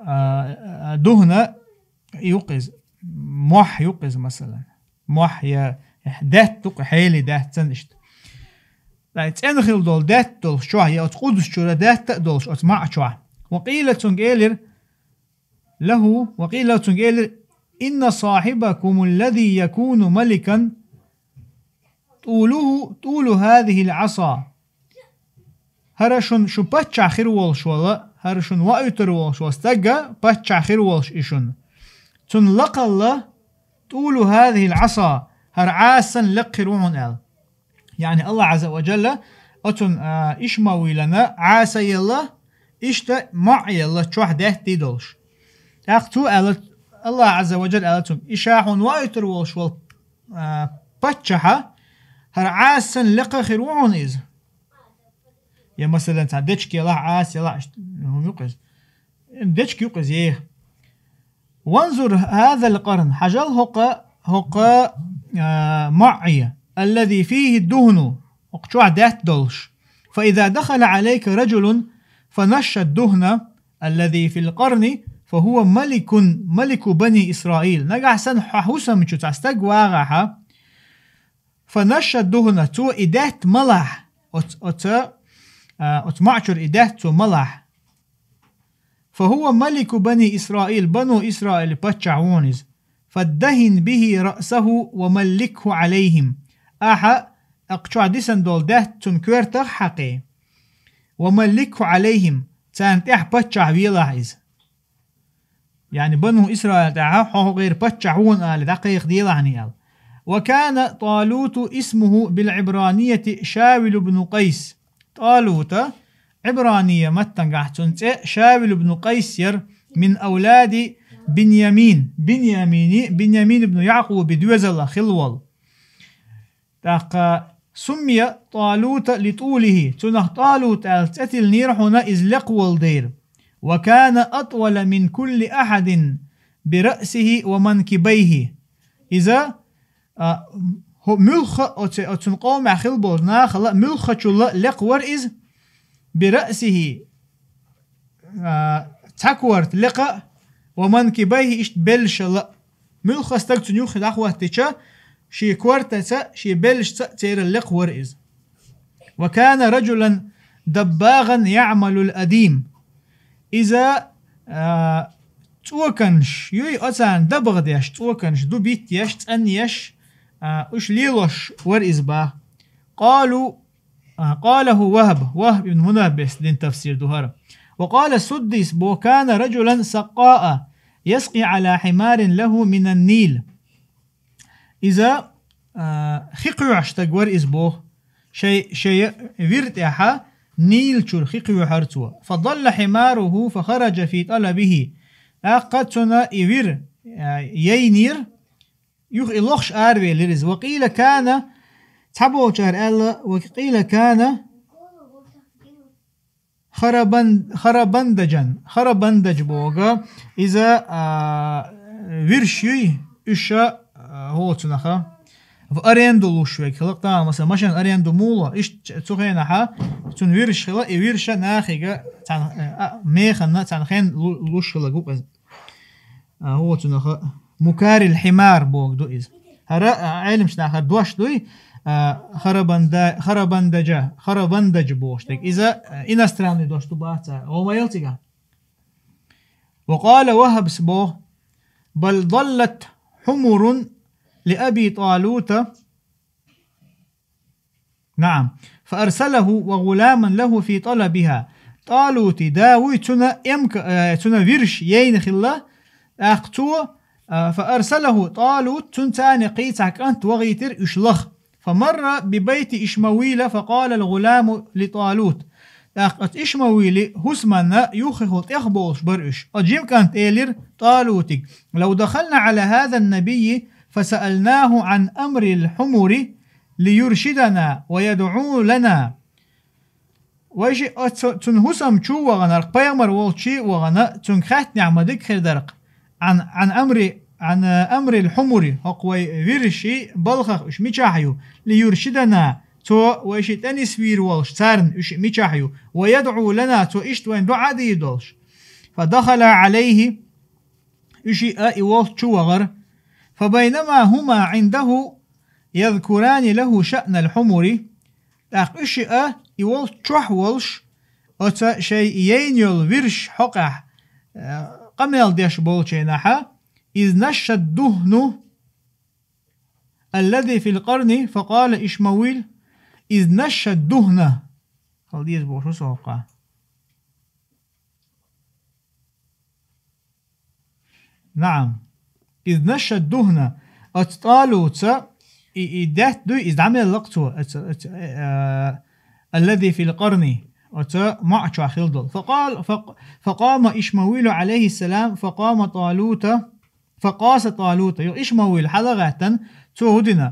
а, а, духна юкъа иза, мохь юкъа иза, масалан. Мохь я, я даьтта ду-кх, хьели даьтта санна иштта. Ай, цӀена хила долу даьтта долуш чохь, я оцу Къудс чуьра даьтта а долуш оцу маӀа чохь. وقيل, цуьнга элира, له, وقيل, цуьнга элира: إن صاحبكم الذي يكون ملكا طوله طول هذه العصا. ХӀара шун, шу паччахь хир волуш вала, хӀара шун воуьйтур волуш вала стага паччахь хир волуш и шун. Цунна лакхалла طول هذه العصا, хӀара Ӏаса санна лекха хир ву хьуна аьлла. Яъни Аллахь Азза ва Джалла оцунна, а, Ишмавилана Ӏаса елла, иштта маӀа елла, чохь даьтта долуш. ТӀаккха цо аьлла, Аллахь Азза ва Джалла аьлла цуьнга: и ша хьуна воуьйтур волуш волу, а, паччахьа, ХӀара Ӏаса санна лекха хир ву хьуна иза. Я, масалан, цхьа дечка елахь, Ӏаса елахь, иштта хӀума ю-кх иза. Дечка ю-кх иза, е. وانظر هذا القرن, хьажал хӀокху, хӀокху, а, маӀе, الذي فيه الدهن, хӀокху чохь даьтта долуш. فإذا دخل عليك رجل فنش الدهن الذي في القرن فهو ملك، ملك بني إسرائيل. Нагахь санна хьан хӀусам чу цхьа стаг вагӀахь, فنش الدهن, цо и даьтта малахь, оц-, оца, а, оцу маӀа чуьра и даьтта цо малахь. فهو ملك بني إسرائيل, бану Исраилан паччахь ву хьуна иза. فادهن به رأسه وملكه عليهم. Ахьа, ахь чохь дисина долу даьтта цуьнан коьртах хьакхе. وملكه عليهم, царна тӀехь паччахь велахь иза. Яъни, бану Исраил тӀехь хьо хӀокхеран паччахь ву хьуна ала, дӀакхайкхаделахь хьуна аьлла. وكان طالوت اسمه بالعبرانية شاول بن قيس. ТӀалута, Ӏибрани маттангахь цуьнан цӀе Шавил ибн Къайс яра, من أولاد بنيامين, Биньямини, Биньямин ибн Якъубан доьзалах хилла волу. ТӀаккха سمي طالوت لطوله, цунах ТӀалут аьлла цӀе тиллинера хьуна иза лекха волу дела. وكان أطول من كل أحد برأسه ومنكبيه. Иза, а, хӀо-, муьлхха а оце-, оцун къомехь хилла болчу нахала муьлххачул а лекха вара иза, برأسه, а, цхьа корта лекха а, ومنكبيه, иштта беллашал а. Муьлхха стаг цуьнан юххе дӀахӀоттича, шен кортаца, шен беллашца а церан лекха вара иза. وكان رجلا دباغا يعمل الأديم. Иза, а, цӀоканаш юй, оцарна дабагӀа деш, цӀоканаш, дубит еш, цӀанъеш, а, уьш лелош вара иза боху. قالوا, а, قاله وهب, Вахб ибн Мунаббис дина тафсир ду хӀара. وقال السدي بو كان رجلا سقاء يسقي على حمار له من النيل. Иза, а, хи кхоьхьуш стаг вара иза боху. Шай, шайн вир тӀехь Нил чуьра хи кхоьхьара цо. فضل حماره فخرج في طلبه. ТӀаккха цуьнан и вир, а, яйнера, юха и лохуш аравелира иза. وقيل كان, цхьаболчара аьлла, وقيل كان خربن-, خربندجا, Харабандаж боху, иза, а, вирш юй, уьш, а, хӀоцунаха, в аренду луш верг хилла, тахана, масала, машен аренду муха ло, иштта цу хенахь цуьнан вирш хилла, и вирш нахе цхьана, а, механна цхьана хенна лу-, луш хилла гу-кх иза. А, хӀоцунаха, مكاري الحمار боху ду иза. ХӀара, а, Ӏеламчу нахара дош дуй, а, Харабанда-, Харабандаджа, Харабандадж бохуш дерг. Иза, а, иностранный дош ду бац цара. Гьо ма ял цигахь. وقال وهب بو: بل ضلت حمر لأبي طالوت. نعم. فأرسله وغلاما له في طلبها. ТӀалути да вуй, цуьнан эмка, э, цуьнан вирш яйна хилла, тӀаккха цо, э, فأرسله طالوت, цуьнан царна кхин цхьа кӀант вахийтира уьш лаха. فمر ببيت إشمويل فقال الغلام لطالوت. ТӀаккха оцу Ишмавили хӀусамна юххехула тӀехболуш бара уьш. Оцу жима кӀанта элира ТӀалутига: لو دخلنا على هذا النبي فسألناه عن أمر الحمر ليرشدنا ويدعو لنا. Вайши оцу цуьнан хӀусам чу а вахана, пайхамар волчу а вахана, цуьнга хаьттинехь ма дика хир дара-кх. عن، عن أمر، عن أمر الحمر, хӀокху вай виршийн балхах уьш мичахь ю, ليرشدنا, цо вайшиъ тӀенисвийр волуш царна уьш мичахь ю, ويدعو لنا, цо иштта вайна дуӀа а дийр долуш. فدخلا عليه, уьш а и волчу чу вахара. فبينما هما عنده يذكران له شأن الحمر. ТӀаккха уьш а и волчу чохь волуш, оцу шайн яйна йолу вирш хьокъехь, э, къамел деш болчу хенахь, إذ نش الدهن الذي في القرن، فقال إشمويل: إذ نش الدهن. Хала деза бохуш ву со хӀокхахь. نعم. إذ نش الدهن. Оцу ТӀалуца и, и даьтта дуй, иза дӀамелла-кх цо, оцу, оцу, э, الذي في القرن. Оцу маӀа чохь хилла долу. فقال، فق-، فقام إشمويل عليه السلام، فقام طالوت، فقاس طالوت. Юха Ишмавил хьала а гӀаьттина, цо хӀун дина?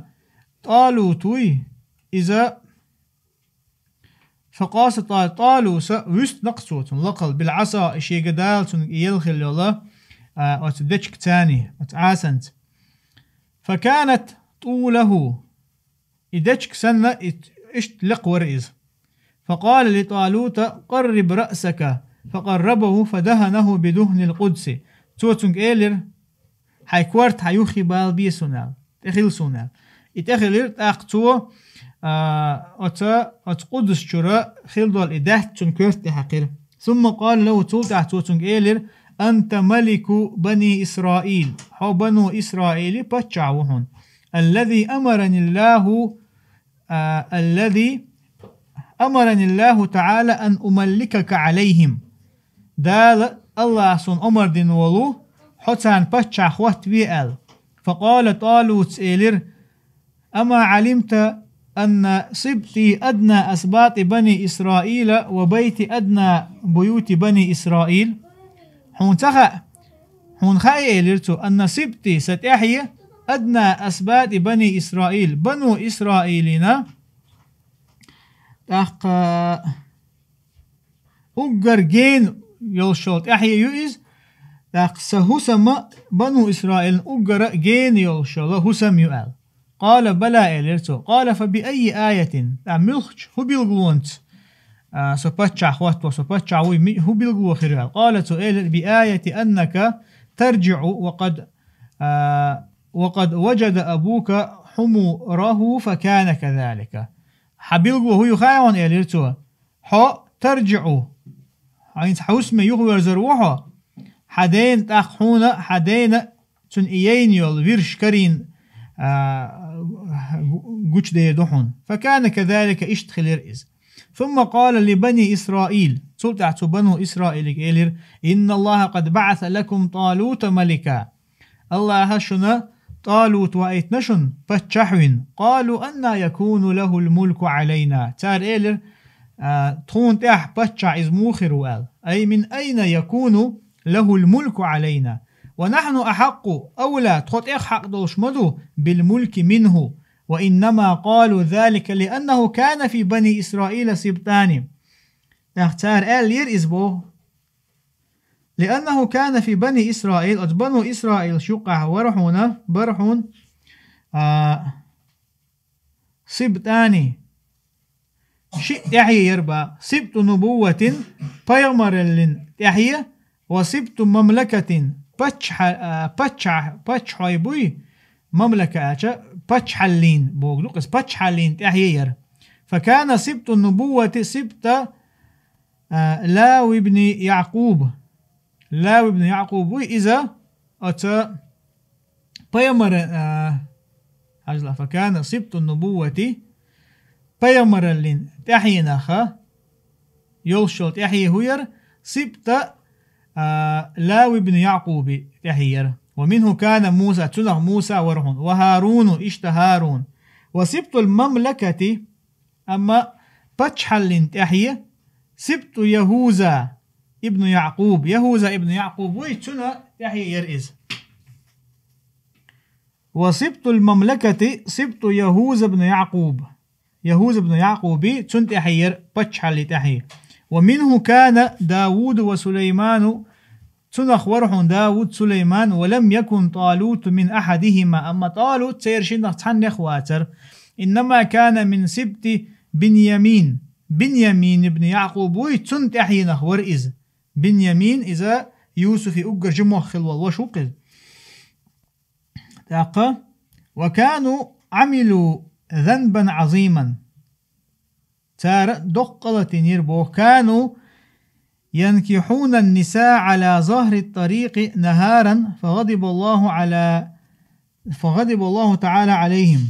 ТӀалут вуй, иза факъаса ТӀа-, ТӀалута вуьстина-кх цо цунна лакхал, билгӀаса, шега Дала цунга елла хилла йолу, а, оцу дечка цани, оцу Ӏасанца. Факанат тӀулаху, и дечка санна, и, иштта лекха вара иза. Факъала ли ТӀалута: «Къарриб раъсака», факъаррабаху фадаханаху бидухнил къудси. Цо цунга элира: «Хьайн корта хьан юххе бала бе суна», аьлла, «тӀехила суна», аьлла. И тӀехилира, тӀаккха цо, а, оца, оца къудс чуьра хилла долу и даьтта цунна коьрта тӀе хьаькхира. Сумма къала лаху, цул тӀаьхьа цо цунга элира: «Анта малику бани Исраил», хьо бану Исраили паччахь ву хьуна. «Аллази амарани Аллаху, а, аллази амарани Аллаху таӀала ан умалликака Ӏалайхим». Дала, Аллаха суна омар дина волу, хьо царна паччахь хӀоттаве аьлла. Факъала ТӀалута элира: «Ама Ӏалимта анна сибти адна асбати бани Исраила ва байти адна буюти бани Исраил?» Хьуна ца хаьа? Хьуна хаьа, элира цо, «анна сибти», сан тӀаьхье, «адна асбати бани Исраил», бану Исраилина тӀаккха уггар гена йолуш йолу тӀаьхье ю иза, тӀаккха сан хӀусама бану Исраилна уггара гена йолуш йолу хӀусам ю аьлла. Къала: «Бала», элира цо. Къала: «Фа би айи аятин?» ТӀаккха муьлххачу хӀун билгалонца, а, со паччахь хӀотто, со паччахь вуй, ми-, хӀун билгало хир ю аьлла. Къала, цо элира: «Би аяти аннака тарджиӀу ва къад, а, ва къад ваджада абука хьумураху факана казалика». Хьан билгало хӀун ю хаьий хьуна, элира цо. Хьо тарджиӀу, хьайца хьан хӀусаме юхаверзар ву хьо, хьан дена тӀаккха хьуна, хьан дена цунна и яйна йолу вирш карийна, а, гу-, гучудер ду хьуна. Факана казалика, иштта хилира иза. Сумма къала ли бани Исраил, цул тӀаьхьа цу бану Исраилига элира: «Инна Аллаха къад баӀаса лакум ТӀалута малика». Аллаха шуна ТӀалут ваийтина шуна паччахь вина. Къалу: «Анна якуну лахул мулку Ӏалайна?» Цара элира, а, тхуна тӀехь паччахь иза муха хир ву аьлла. Ай мин айна якуну лахул мулку Ӏалайна? Ва нахьну ахьакъу, авла, тхо тӀех хьакъ долуш ма ду, бил мулки минху. Ва иннама къалу залика лианнаху кана фи бани Исраила сибтани. ТӀаккха цара аьллера иза боху. «Лианнаху кана фи бани Исраил», оцу бану Исраилш юккъехь вара хьуна, бара хьуна, а, сибтани, шиъ тӀаьхье яра боху, сибту нубувватин, пайхамараллин тӀаьхье, ва сибту мамлакатин, паччахьа-, а, паччахь-, паччахьой буй, мамлака аьлча, паччахьаллин бохург ду, иза паччахьаллин тӀаьхье яра. Факана сибту нубуввати сибта а, Лав ибн Якъуб. Лав ибн Якъуб вуй иза, оцу пайхамара, а, хьажал, факана сибту нубуввати, пайхамараллин тӀаьхьенах йолуш йолу тӀаьхье хӀун яра, сибта, а, Лав ибн Якъуби тӀаьхье яра. Ва минху кана Муса, цунах Муса вара хьуна, ва Харуну, иштта Харун. Ва сибтул мамлакати, амма паччахьаллин тӀаьхье сибту Яхуза ибну Якъуб. Яхуза ибну Якъуб вуй, цуьнан тӀаьхье яра иза. Ва сибтул мамлакати сибту Яхуза ибну Якъуб. Яхуза ибну Якъуби, цуьнан тӀаьхье яра паччахьаллин тӀаьхье. Ва минху кана Давуду ва Сулайману, цунах вара хьуна Давуд, Сулайман, ва лам якун ТӀалуту мин ахьадихима, амма ТӀалут церан шиннах цхьаннех вацара. Иннама кана мин сибти Биньямин. Биньямин ибн Якъуб вуй, цунна тӀаьхьенах вара иза. Биньямин, иза Юсуфи уггар жимох хилла волу ваша ву-кх иза. ТӀаккха, ва кану Ӏамилу занбан Ӏазиман. Цара доккха гӀалат йинера боху. Кану янкихьуна ан-нисаа Ӏала захри ат-тарикъи нахаран, фагӀадиба Аллаху Ӏала, фагӀадиба Аллаху ТаӀала Ӏалайхим.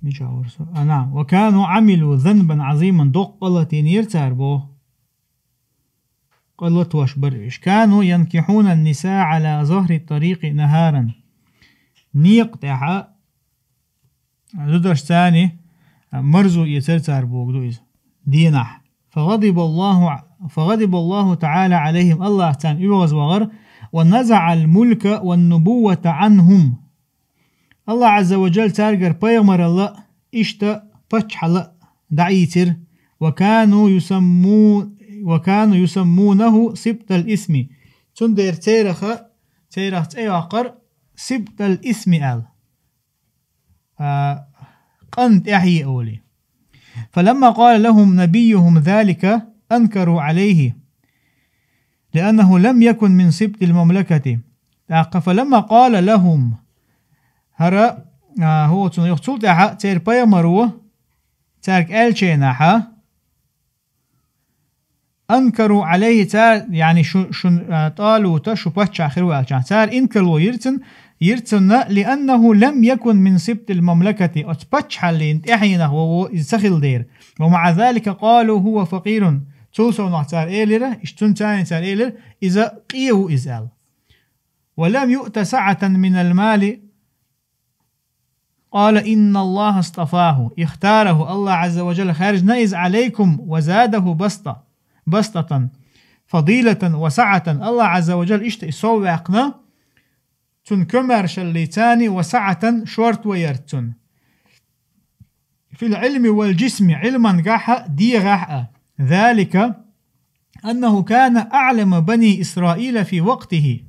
Мичахь вара со? А, наам. Ва кану Ӏамилу занбан Ӏазиман, доккха гӀалат йинера цара боху. ГӀалатош бара уьш. Кану янкихьуна ан-нисаа Ӏала захри ат-тарикъи нахаран. Некъа тӀехь зударшца марзо эцара цара бохург ду иза. Дийнахь. ФагӀадиба Аллаху, фагӀадиба Аллаху ТаӀала Ӏалайхим, Аллах царна оьгӀазвахара, ва назаӀа ал-мулка ван-нубуввата Ӏанхум. Аллахь Ӏазза ва Джалла цаьргара пайхамаралла иштта паччахьалла дӀаийцира. وكانوا يسمو-، وكانوا يسمونه سبط الإثم. Цундела цераха, церах цӀе йоккхура سبط الإثم аьлла. А, къан тӀаьхье олий. فلما قال لهم نبيهم ذلك أنكروا عليه، لأنه لم يكن من سبط المملكة. ТӀаккха فلما قال لهم، хӀара, а, хӀоцун юха цул тӀаьхьа церан пайхамаро цаьрга аьлча хенахь, أنكروا عليه, цара, яъни шу-, шун, а, ТӀалута шу паччахь хир ву аьлча, цара инкарло йира цунна, йира цунна, لأنه لم يكن من سبط المملكة, оцу паччахьаллин тӀаьхьенах ва-, ва-, иза ца хилла дера. ومع ذلك قالوا هو فقير. Цул совнах цара элира, иштта цунна цара элира, иза къе ву иза аьлла. ولم يؤت سعة من المال. قال إن الله اصطفاه، اختاره, Аллахь Ӏазза ва Джалла хаьржина иза, عليكم وزاده بسطة، بسطة، فضيلة وسعة. Аллахь Ӏазза ва Джалла иштта и сов ваьккхина, цунна комаьршаллица а, وسعة, шорта ваярца цунна. في العلم والجسم, Ӏилмангахь а, дегӀахь а. ذلك أنه كان أعلم بني إسرائيل في وقته.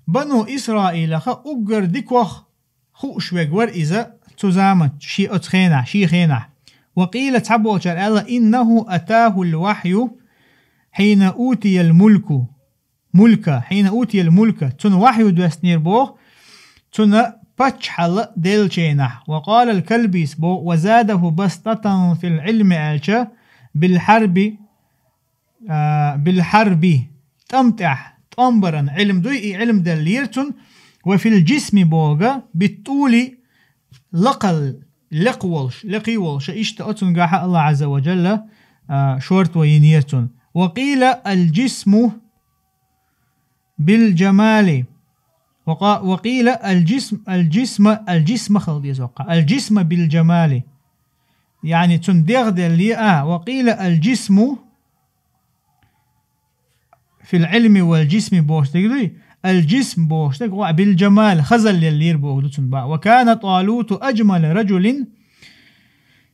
Бану Исраилах уггар дикох хууш верг вара иза цу заманчу, шен оцу хенахь, шен хенахь. وقيل, цхьаболчара аьлла, إنه أتاه الوحي حين أوتي الملك. ملك، حين أوتي الملك. Цунна вахью доьссинера боху, цунна паччахьалла деллачу хенахь. وقال الكلبيس боху, وزاده بسطة في العلم аьлча, بالحرب, а, بالحرب, тӀам тӀехь, тӀом баран Ӏилма дуй, и Ӏилма деллера цунна, وفي الجسم боху, بالطول, лакхал, лекха волуш, лекхий волуш, иштта оцунгахь а Аллахь Ӏазза ва Джалла, а, шорта вайинера цунна. وقيل الجسم بالجمال. وقا-، وقيل الجسم، الجسم، الجسم хила деза воккха. الجسم بالجمال. Яъни цунна дегӀ деллера, а, وقيل الجسم في العلم والجسم бохуш дерг дуй, الجسم бохуш дерг, ва بالجمال, хазалла леллера боху ду цунна боху. وكان طالوت أجمل رجل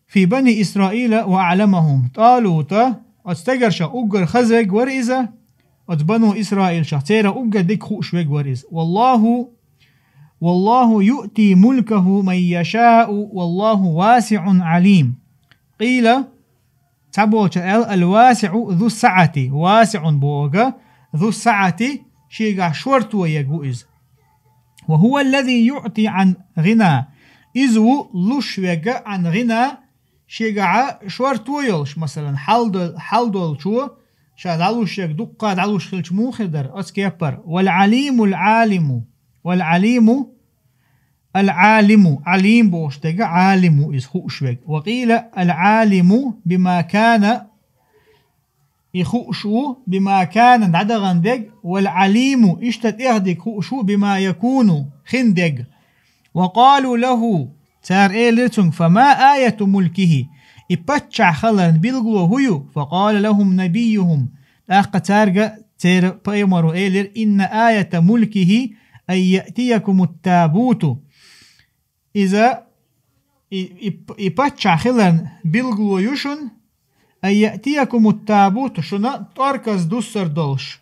في بني إسرائيل وأعلمهم. ТӀалута оцу стегаршах уггар хаза верг вара иза, оцу бану Исраилшах церан уггар дика хууш верг вара иза. والله، والله يؤتي ملكه من يشاء والله واسع عليم. قيل, цхьаболчара аьлла, الواسع ذو السعة, واسع боху, ذو السعة, шегахь шорто ерг ву иза. وهو الذي يعطي عن غنى. Иза ву луш верг عن غنى, шегахь шорто йолуш, масалан, хьал до-, хьал долчо, ша дӀалуш ерг дуккха дӀалуш хилча муха хир дара, оцу кепара. والعليم العالم. والعليم العالم, Ӏалим бохуш дерг Ӏалим ву иза хууш верг. وقيل العالم بما كان, и хууш ву, بما كان, дӀадахана дерг, والعليم, иштта тӀех дерг хууш ву, بما يكون, хин дерг. وقالوا له, цара элира цуьнга, فما آية ملكه, и паччахь хиларна билгало хӀун ю? فقال لهم نبيهم, тӀаккха цаьрга церан пайхамаро элира, إن آية ملكه أن يأتيكم التابوت. Иза, и, и, и паччахь хиларна билгало ю шуна, أن يأتيكم التابوت, шуна тӀорказ дуссар долуш.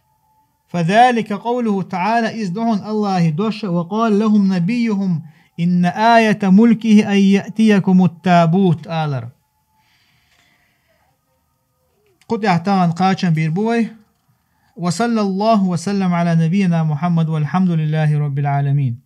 فذلك قوله تعالى, иза ду хьуна Аллахьан дош, وقال لهم نبيهم إن آية ملكه أن يأتيكم التابوت алар. Кху тӀехь тахана кхачам бийр бу вай. وصلى الله وسلم على نبينا محمد والحمد لله رب العالمين.